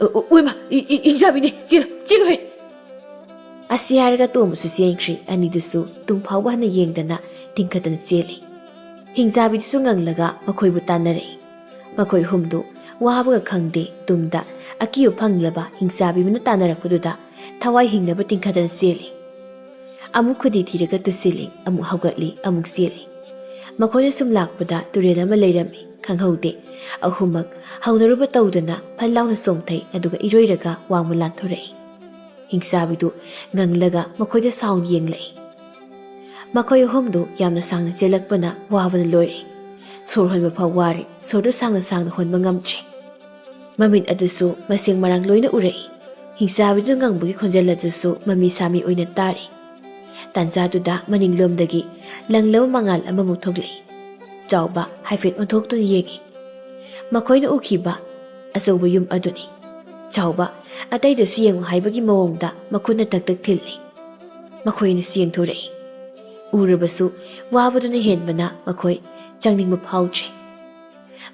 "ꯑ, ꯑ, ꯎꯏꯃ, ꯏ-, ꯏ-, ꯍꯤꯡꯆꯥꯕꯤꯅꯦ, ꯆꯦꯜꯂꯨ, ꯆꯦꯜꯂꯨꯍꯦ!" ꯑꯁꯤ ꯍꯥꯏꯔꯒ ꯇꯣꯝꯕꯁꯨ ꯆꯦꯟꯈ꯭ꯔꯤ꯫ ꯑꯅꯤꯗꯨꯁꯨ ꯇꯨꯡ ꯐꯥꯎꯕ ꯍꯟꯅ ꯌꯦꯡꯗꯅ ꯇꯤꯡꯈꯠꯇꯅ ꯆꯦꯜꯂꯤ꯫ ꯍꯤꯡꯆꯥꯕꯤꯗꯨꯁꯨ ꯉꯪꯂꯒ ꯃꯈꯣꯏꯕꯨ ꯇꯥꯟꯅꯔꯛꯏ꯫ ꯃꯈꯣꯏ ꯑꯍꯨꯝꯗꯨ ꯋꯥꯕꯒ ꯈꯪꯗꯦ, ꯇꯨꯡꯗ ꯑꯀꯤꯕ ꯐꯪꯂꯕ ꯍꯤꯡꯆꯥꯕꯤ ꯑꯃꯅ ꯇꯥꯟꯅꯔꯛꯄꯗꯨꯗ ꯊꯋꯥꯏ ꯍꯤꯡꯅꯕ ꯇꯤꯡꯈꯠꯇꯅ ꯆꯦꯜꯂꯤ꯫ ꯑꯃꯨꯛ ꯈꯨꯗꯤ ꯊꯤꯔꯒ ꯇꯨꯁꯤꯜꯂꯤ, ꯑꯃꯨꯛ ꯍꯧꯒꯠꯂꯤ, ꯑꯃꯨꯛ ꯆꯦꯜꯂꯤ꯫ ꯃꯈꯣꯏꯅ ꯁꯨꯝ ꯂꯥꯛꯄꯗ ꯇꯨꯔꯦꯜ ꯑꯃ ꯂꯩꯔꯝꯃꯤ, ꯈꯪꯍꯧꯗꯦ꯫ ꯑꯍꯨꯝꯃꯛ ꯍꯧꯅꯔꯨꯕ ꯇꯧꯗꯅ ꯐꯠ ꯂꯥꯎꯅ ꯆꯣꯡꯊꯩ, ꯑꯗꯨꯒ ꯏꯔꯣꯏꯔꯒ ꯋꯥꯡꯃ ꯂꯥꯟꯊꯣꯔꯛꯏ꯫ ꯍꯤꯡꯆꯥꯕꯤꯗꯨ ꯉꯪꯂꯒ ꯃꯈꯣꯏꯗ ꯁꯥꯎꯅ ꯌꯦꯡꯂꯛꯏ꯫ ꯃꯈꯣꯏ ꯑꯍꯨꯝꯗꯨ ꯌꯥꯝꯅ ꯁꯥꯡꯅ ꯆꯦꯜꯂꯛꯄꯅ ꯋꯥꯕꯅ ꯂꯣꯏꯔꯦ꯫ ꯁꯣꯔ ꯍꯣꯟꯕ ꯐꯥꯎ ꯋꯥꯔꯦ, ꯁꯣꯔꯗꯨ ꯁꯥꯡꯅ ꯁꯥꯡꯅ ꯍꯣꯟꯕ ꯉꯝꯗ꯭ꯔꯦ꯫ ꯃꯃꯤꯠ ꯑꯗꯨꯁꯨ ꯃꯁꯦꯡ ꯃꯔꯥꯡ ꯂꯣꯏꯅ ꯎꯔꯛꯏ꯫ ꯍꯤꯡꯆꯥꯕꯤꯗꯨꯅ ꯉꯪꯕꯒꯤ ꯈꯣꯟꯖꯦꯜ ꯑꯗꯨꯁꯨ ꯃꯃꯤ ꯁꯥꯃꯤ ꯑꯣꯏꯅ ꯇꯥꯔꯤ꯫ ꯇꯥꯟꯖꯥꯗꯨꯗ ꯃꯅꯤꯡꯂꯣꯝꯗꯒꯤ ꯂꯪꯂꯕ ꯃꯉꯥꯜ ꯑꯃꯃꯨꯛ ꯊꯣꯛꯂꯛꯏ꯫ ꯆꯥꯎꯕ ꯍꯥꯏꯐꯦꯠ ꯑꯣꯟꯊꯣꯛꯇꯨꯅ ꯌꯦꯡꯉꯤ꯫ ꯃꯈꯣꯏꯅ ꯎꯈꯤꯕ ꯑꯆꯧꯕ ꯌꯨꯝ ꯑꯗꯨꯅꯤ꯫ ꯆꯥꯎꯕ ꯑꯇꯩꯗꯁꯨ ꯌꯦꯡꯉꯨ ꯍꯥꯏꯕꯒꯤ ꯃꯑꯣꯡꯗ ꯃꯈꯨꯠꯅ ꯇꯛ ꯇꯛ ꯊꯤꯜꯂꯤ꯫ ꯃꯈꯣꯏꯅꯁꯨ ꯌꯦꯡꯊꯣꯔꯛꯏ꯫ ꯎꯔꯕꯁꯨ ꯋꯥꯕꯗꯨꯅ ꯍꯦꯟꯕꯅ ꯃꯈꯣꯏ ꯆꯪꯅꯤꯡꯕ ꯐꯥꯎꯗ꯭ꯔꯦ꯫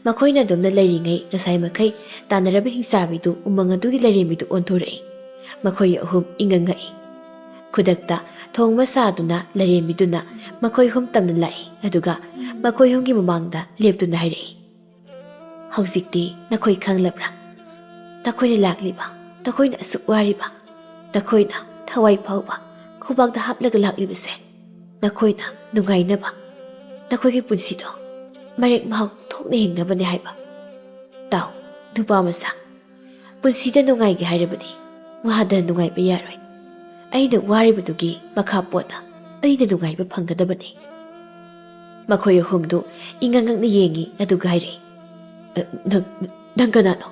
ꯃꯈꯣꯏꯅ ꯑꯗꯨꯝꯅ ꯂꯩꯔꯤꯉꯩ ꯉꯁꯥꯏ ꯃꯈꯩ ꯇꯥꯟꯅꯔꯕ ꯍꯤꯡꯆꯥꯕꯤꯗꯨ ꯎꯃꯪ ꯑꯗꯨꯒꯤ ꯂꯥꯏꯔꯦꯝꯕꯤꯗꯨ ꯑꯣꯟꯊꯣꯔꯛꯏ꯫ ꯃꯈꯣꯏ ꯑꯍꯨꯝ ꯏꯉꯛ ꯉꯛꯏ꯫ ꯈꯨꯗꯛꯇ ꯊꯣꯡ ꯑꯃ ꯁꯥꯗꯨꯅ ꯂꯥꯏꯔꯦꯝꯕꯤꯗꯨꯅ ꯃꯈꯣꯏ ꯑꯍꯨꯝ ꯇꯝꯅ ꯂꯥꯛꯏ꯫ ꯑꯗꯨꯒ ꯃꯈꯣꯏ ꯑꯍꯨꯝꯒꯤ ꯃꯃꯥꯡꯗ ꯂꯦꯞꯇꯨꯅ ꯍꯥꯏꯔꯛꯏ, "ꯍꯧꯖꯤꯛꯇꯤ ꯅꯈꯣꯏ ꯈꯪꯂꯕ꯭ꯔꯥ? ꯅꯈꯣꯏꯅ ꯂꯥꯛꯂꯤꯕ, ꯅꯈꯣꯏꯅ ꯑꯁꯨꯛ ꯋꯥꯔꯤꯕ, ꯅꯈꯣꯏꯅ ꯊꯋꯥꯏ ꯐꯥꯎꯕ ꯈꯨꯕꯥꯛꯇ ꯍꯥꯞꯂꯒ ꯂꯥꯛꯂꯤꯕꯁꯦ, ꯅꯈꯣꯏꯅ ꯅꯨꯡꯉꯥꯏꯅꯕ, ꯅꯈꯣꯏꯒꯤ ꯄꯨꯟꯁꯤꯗꯣ ꯃꯔꯦꯛ ꯃꯍꯥꯎ ꯊꯣꯛꯅ ꯍꯤꯡꯅꯕꯅꯦ ꯍꯥꯏꯕ꯫ ꯇꯥꯎ, ꯅꯨꯄꯥ ꯃꯆꯥ, ꯄꯨꯟꯁꯤꯗ ꯅꯨꯡꯉꯥꯏꯒꯦ ꯍꯥꯏꯔꯕꯗꯤ ꯋꯥꯗꯅ ꯅꯨꯡꯉꯥꯏꯕ ꯌꯥꯔꯣꯏ꯫ ꯑꯩꯅ ꯋꯥꯔꯤꯕꯗꯨꯒꯤ ꯃꯈꯥ ꯄꯣꯟꯅ ꯑꯩꯅ ꯅꯨꯡꯉꯥꯏꯕ ꯐꯪꯒꯗꯕꯅꯤ꯫" ꯃꯈꯣꯏ ꯑꯍꯨꯝꯗꯨ ꯏꯉꯛ ꯉꯛꯅ ꯌꯦꯡꯉꯤ, ꯑꯗꯨꯒ ꯍꯥꯏꯔꯛꯏ, "ꯑ, ꯅꯪ, ꯅꯪ ꯀꯅꯥꯅꯣ?"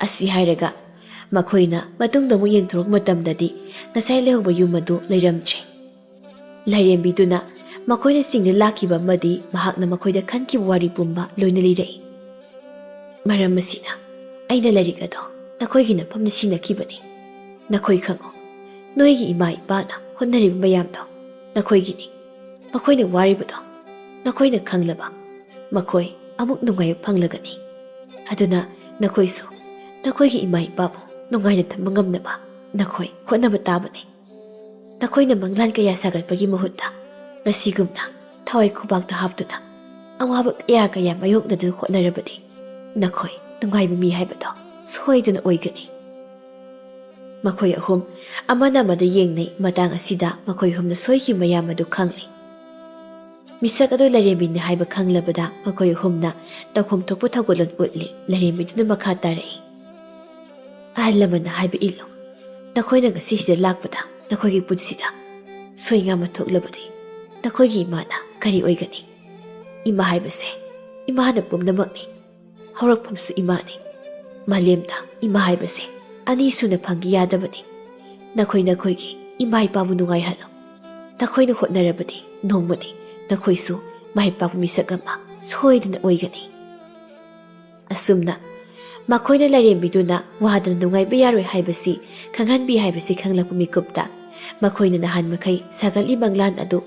ꯑꯁꯤ ꯍꯥꯏꯔꯒ ꯃꯈꯣꯏꯅ ꯃꯇꯨꯡꯗ ꯑꯃꯨꯛ ꯌꯦꯡꯊꯣꯔꯛꯄ ꯃꯇꯝꯗꯗꯤ ꯉꯁꯥꯏ ꯂꯩꯍꯧꯕ ꯌꯨꯝ ꯑꯗꯨ ꯂꯩꯔꯝꯗ꯭ꯔꯦ꯫ ꯂꯥꯏꯔꯦꯝꯕꯤꯗꯨꯅ ꯃꯈꯣꯏꯅ ꯆꯤꯡꯗ ꯂꯥꯛꯈꯤꯕ ꯑꯃꯗꯤ ꯃꯍꯥꯛꯅ ꯃꯈꯣꯏꯗ ꯈꯟꯈꯤꯕ ꯋꯥꯔꯤ ꯄꯨꯝꯕ ꯂꯣꯏꯅ ꯂꯤꯔꯛꯏ꯫ "ꯃꯔꯝ ꯑꯁꯤꯅ ꯑꯩꯅ ꯂꯥꯏꯔꯤꯛ ꯑꯗꯣ ꯅꯈꯣꯏꯒꯤ ꯅꯐꯝꯗ ꯁꯤꯟꯅꯈꯤꯕꯅꯤ꯫ ꯅꯈꯣꯏ ꯈꯪꯉꯨ, ꯅꯣꯏꯒꯤ ꯏꯃꯥ ꯏꯄꯥꯅ ꯍꯣꯠꯅꯔꯤꯕ ꯃꯌꯥꯝꯗꯣ ꯅꯈꯣꯏꯒꯤꯅꯤ꯫ ꯃꯈꯣꯏꯅ ꯋꯥꯔꯤꯕꯗꯣ ꯅꯈꯣꯏꯅ ꯈꯪꯂꯕ ꯃꯈꯣꯏ ꯑꯃꯨꯛ ꯅꯨꯡꯉꯥꯏꯕ ꯐꯪꯂꯒꯅꯤ꯫ ꯑꯗꯨꯅ ꯅꯈꯣꯏꯁꯨ ꯅꯈꯣꯏꯒꯤ ꯏꯃꯥ ꯏꯄꯥꯕꯨ ꯅꯨꯡꯉꯥꯏꯅ ꯊꯝꯕ ꯉꯝꯅꯕ ꯅꯈꯣꯏ ꯍꯣꯠꯅꯕ ꯇꯥꯕꯅꯤ꯫ ꯅꯈꯣꯏꯅ ꯃꯪꯂꯥꯟ ꯀꯌꯥ ꯁꯥꯒꯠꯄꯒꯤ ꯃꯍꯨꯠꯇ ꯉꯁꯤꯒꯨꯝꯅ ꯊꯋꯥꯏ ꯈꯨꯕꯥꯛꯇ ꯍꯥꯞꯇꯨꯅ ꯑꯋꯥꯕ ꯀꯌꯥ ꯀꯌꯥ ꯃꯥꯌꯣꯛꯅꯗꯨꯅ ꯍꯣꯠꯅꯔꯕꯗꯤ ꯅꯈꯣꯏ ꯅꯨꯡꯉꯥꯏꯕ ꯃꯤ ꯍꯥꯏꯕꯗꯣ ꯁꯣꯏꯗꯅ ꯑꯣꯏꯒꯅꯤ꯫" ꯃꯈꯣꯏ ꯑꯍꯨꯝ ꯑꯃꯅ ꯑꯃꯗ ꯌꯦꯡꯅꯩ꯫ ꯃꯇꯥꯡ ꯑꯁꯤꯗ ꯃꯈꯣꯏ ꯑꯍꯨꯝꯅ ꯁꯣꯏꯈꯤꯕ ꯃꯌꯥꯝ ꯑꯗꯨ ꯈꯪꯂꯦ꯫ ꯃꯤꯁꯛ ꯑꯗꯨ ꯂꯥꯏꯔꯦꯝꯕꯤꯅꯤ ꯍꯥꯏꯕ ꯈꯪꯂꯕꯗ ꯃꯈꯣꯏ ꯑꯍꯨꯝꯅ ꯇꯧꯐꯝ ꯊꯣꯛꯄ ꯊꯧꯒꯜꯂꯣꯟ ꯎꯠꯂꯤ꯫ ꯂꯥꯏꯔꯦꯝꯕꯤꯗꯨꯅ ꯃꯈꯥ ꯇꯥꯔꯛꯏ, "ꯑꯍꯜ ꯂꯃꯟꯅ ꯍꯥꯏꯕ ꯏꯜꯂꯨ꯫ ꯅꯈꯣꯏꯅ ꯉꯁꯤꯁꯤꯗ ꯂꯥꯛꯄꯗ ꯅꯈꯣꯏꯒꯤ ꯄꯨꯟꯁꯤꯗ ꯁꯣꯏ ꯉꯥꯝꯕ ꯊꯣꯛꯂꯕꯗꯤ ꯅꯈꯣꯏꯒꯤ ꯏꯃꯥꯅ ꯀꯔꯤ ꯑꯣꯏꯒꯅꯤ? ꯏꯃꯥ ꯍꯥꯏꯕꯁꯦ ꯏꯃꯥꯅ ꯄꯨꯝꯅꯃꯛꯅꯤ꯫ ꯍꯧꯔꯛꯐꯝꯁꯨ ꯏꯃꯥꯅꯤ꯫ ꯃꯥꯂꯦꯝꯗ ꯏꯃꯥ ꯍꯥꯏꯕꯁꯦ ꯑꯅꯤ ꯁꯨꯅ ꯐꯪꯒꯦ ꯌꯥꯗꯕꯅꯤ꯫ ꯅꯈꯣꯏ ꯅꯈꯣꯏꯒꯤ ꯏꯃꯥ ꯏꯄꯥꯕꯨ ꯅꯨꯡꯉꯥꯏꯍꯜꯂꯨ꯫ ꯅꯈꯣꯏꯅ ꯍꯣꯠꯅꯔꯕꯗꯤ ꯅꯣꯡꯃꯗꯤ ꯅꯈꯣꯏꯁꯨ ꯃꯥꯏ ꯄꯥꯛꯄ ꯃꯤꯁꯛ ꯑꯃ ꯁꯣꯏꯗꯅ ꯑꯣꯏꯒꯅꯤ꯫" ꯑꯁꯨꯝꯅ ꯃꯈꯣꯏꯅ ꯂꯥꯏꯔꯦꯝꯕꯤꯗꯨꯅ ꯋꯥꯗꯅ ꯅꯨꯡꯉꯥꯏꯕ ꯌꯥꯔꯣꯏ ꯍꯥꯏꯕꯁꯤ ꯈꯪꯍꯟꯕꯤ ꯍꯥꯏꯕꯁꯤ ꯈꯪꯂꯛꯄ ꯃꯤꯀꯨꯞꯇ ꯃꯈꯣꯏꯅ ꯅꯍꯥꯟ ꯃꯈꯩ ꯁꯥꯒꯠꯂꯤ ꯃꯪꯂꯥꯟ ꯑꯗꯨ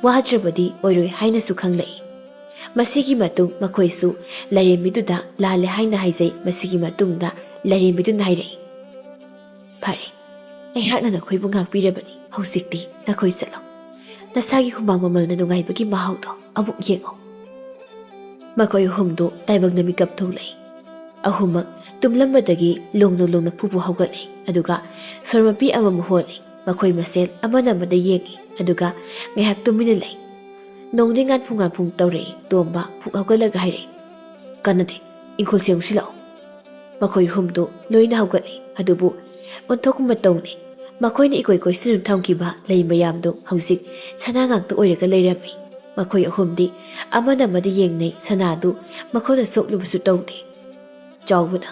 ꯋꯥꯗ꯭ꯔꯕꯗꯤ ꯑꯣꯏꯔꯣꯏ ꯍꯥꯏꯅꯁꯨ ꯈꯪꯂꯛꯏ꯫ ꯃꯁꯤꯒꯤ ꯃꯇꯨꯡ ꯃꯈꯣꯏꯁꯨ ꯂꯥꯏꯔꯦꯝꯕꯤꯗꯨꯗ ꯂꯥꯜꯂꯦ ꯍꯥꯏꯅ ꯍꯥꯏꯖꯩ꯫ ꯃꯁꯤꯒꯤ ꯃꯇꯨꯡꯗ ꯂꯥꯏꯔꯦꯝꯕꯤꯗꯨꯅ ꯍꯥꯏꯔꯛꯏ, "ꯐꯔꯦ, ꯑꯩꯍꯥꯛꯅ ꯅꯈꯣꯏꯕꯨ ꯉꯥꯛꯄꯤꯔꯕꯅꯤ꯫ ꯍꯧꯖꯤꯛꯇꯤ ꯅꯈꯣꯏ ꯆꯠꯂꯣ꯫ ꯅꯁꯥꯒꯤ ꯍꯨꯃꯥꯡ ꯃꯃꯜꯅ ꯅꯨꯡꯉꯥꯏꯕꯒꯤ ꯃꯍꯥꯎꯗꯣ ꯑꯃꯨꯛ ꯌꯦꯡꯉꯣ꯫ ꯃꯈꯣꯏ ꯑꯍꯨꯝꯗꯨ ꯇꯥꯏꯕꯪꯅ ꯃꯤꯀꯞ ꯊꯣꯛꯂꯛꯏ꯫ ꯑꯍꯨꯝꯃꯛ ꯇꯨꯝꯂꯝꯕꯗꯒꯤ ꯂꯣꯡꯅ ꯂꯣꯡꯅ ꯐꯨꯐꯨ ꯍꯧꯒꯠꯂꯤ꯫ ꯑꯗꯨꯒ ꯁꯣꯔ ꯃꯄꯤ ꯑꯃꯃꯨꯛ ꯍꯣꯜꯂꯤ꯫ ꯃꯈꯣꯏ ꯃꯁꯦꯜ ꯑꯃꯅ ꯑꯃꯗ ꯌꯦꯡꯉꯤ꯫ ꯑꯗꯨꯒ ꯉꯥꯏꯍꯥꯛ ꯇꯨꯃꯤꯟꯅ ꯂꯩ꯫ ꯅꯣꯡꯗꯤ ꯉꯥꯟꯐꯨ ꯉꯥꯟꯐꯨ ꯇꯧꯔꯛꯏ꯫ ꯇꯣꯝꯕ ꯐꯨꯛ ꯍꯧꯒꯠꯂꯒ ꯍꯥꯏꯔꯛꯏ, "ꯀꯥꯟꯅꯗꯦ, ꯏꯪꯈꯣꯜ ꯁꯦꯡꯉꯨꯁꯤ ꯂꯥꯛꯑꯣ"꯫ ꯃꯈꯣꯏ ꯑꯍꯨꯝꯗꯨ ꯂꯣꯏꯅ ꯍꯧꯒꯠꯂꯤ꯫ ꯑꯗꯨꯕꯨ ꯑꯣꯟꯊꯣꯛꯄ ꯃꯇꯧꯅꯤ꯫ ꯃꯈꯣꯏꯅ ꯏꯀꯣꯏ ꯀꯣꯏꯁꯤꯟꯗꯨꯅ ꯊꯝꯈꯤꯕ ꯂꯩ ꯃꯌꯥꯝꯗꯨ ꯍꯧꯖꯤꯛ ꯁꯅꯥ ꯉꯥꯛꯇ ꯑꯣꯏꯔꯒ ꯂꯩꯔꯝꯃꯤ꯫ ꯃꯈꯣꯏ ꯑꯍꯨꯝꯗꯤ ꯑꯃꯅ ꯑꯃꯗ ꯌꯦꯡꯅꯩ꯫ ꯁꯅꯥꯗꯨ ꯃꯈꯣꯏꯅ ꯁꯣꯛꯂꯨꯕꯁꯨ ꯇꯧꯗꯦ꯫ ꯆꯥꯎꯕꯅ,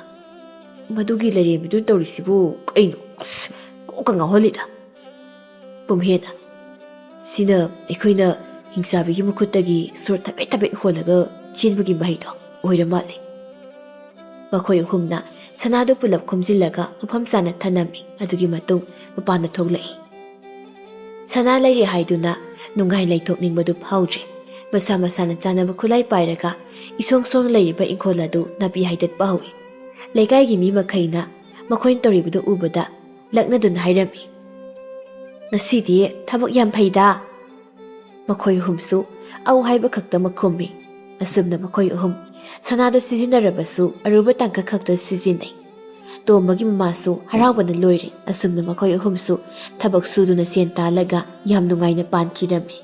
"ꯃꯗꯨꯒꯤ ꯂꯩꯔꯦꯝꯕꯤꯗꯨꯅ ꯇꯧꯔꯤꯁꯤꯕꯨ ꯀꯩꯅꯣ? ꯑꯁ, ꯀꯣꯛꯀ ꯉꯥꯎꯍꯜꯂꯤꯗ"꯫ ꯄꯨꯝꯍꯦꯟꯅ, "ꯁꯤꯅ ꯑꯩꯈꯣꯏꯅ ꯍꯤꯡꯆꯥꯕꯤꯒꯤ ꯃꯈꯨꯠꯇꯒꯤ ꯁꯣꯔ ꯊꯕꯦꯠ ꯊꯕꯦꯠ ꯍꯣꯜꯂꯒ ꯆꯦꯟꯕꯒꯤ ꯃꯍꯩꯗꯣ ꯑꯣꯏꯔ ꯃꯥꯜꯂꯦ"꯫ ꯃꯈꯣꯏ ꯑꯍꯨꯝꯅ ꯁꯅꯥꯗꯨ ꯄꯨꯂꯞ ꯈꯣꯝꯖꯤꯜꯂꯒ ꯃꯐꯝ ꯆꯥꯅ ꯊꯅꯝꯃꯤ꯫ ꯑꯗꯨꯒꯤ ꯃꯇꯨꯡ ꯃꯄꯥꯟꯗ ꯊꯣꯛꯂꯛꯏ꯫ ꯁꯅꯥ ꯂꯩꯔꯦ ꯍꯥꯏꯗꯨꯅ ꯅꯨꯡꯉꯥꯏ ꯂꯩꯊꯣꯛꯅꯤꯡꯕꯗꯨ ꯐꯥꯎꯗ꯭ꯔꯦ꯫ ꯃꯁꯥ ꯃꯁꯥꯅ ꯆꯥꯅꯕ ꯈꯨꯠꯂꯥꯏ ꯄꯥꯏꯔꯒ ꯏꯁꯣꯡ ꯁꯣꯡ ꯂꯩꯔꯤꯕ ꯏꯪꯈꯣꯜ ꯑꯗꯨ ꯅꯥꯄꯤ ꯍꯥꯏꯗꯠꯄ ꯍꯧꯏ꯫ ꯂꯩꯀꯥꯏꯒꯤ ꯃꯤ ꯃꯈꯩꯅ ꯃꯈꯣꯏꯅ ꯇꯧꯔꯤꯕꯗꯨ ꯎꯕꯗ ꯂꯛꯅꯗꯨꯅ ꯍꯥꯏꯔꯝꯃꯤ, "ꯉꯁꯤꯗꯤ ꯊꯕꯛ ꯌꯥꯝ ꯐꯩꯗ"꯫ ꯃꯈꯣꯏ ꯑꯍꯨꯝꯁꯨ ꯑꯧ ꯍꯥꯏꯕ ꯈꯛꯇꯃꯛ ꯈꯨꯝꯃꯤ꯫ ꯑꯁꯨꯝꯅ ꯃꯈꯣꯏ ꯑꯍꯨꯝ ꯁꯅꯥꯗꯨ ꯁꯤꯖꯤꯟꯅꯔꯕꯁꯨ ꯑꯔꯨꯕ ꯇꯥꯡꯀꯛ ꯈꯛꯇ ꯁꯤꯖꯤꯟꯅꯩ꯫ ꯇꯣꯝꯕꯒꯤ ꯃꯃꯥꯁꯨ ꯍꯔꯥꯎꯕꯅ ꯂꯣꯏꯔꯦ꯫ ꯑꯁꯨꯝꯅ ꯃꯈꯣꯏ ꯑꯍꯨꯝꯁꯨ ꯊꯕꯛ ꯁꯨꯗꯨꯅ ꯁꯦꯟ ꯇꯥꯜꯂꯒ ꯌꯥꯝ ꯅꯨꯡꯉꯥꯏꯅ ꯄꯥꯟꯈꯤꯔꯝꯃꯤ꯫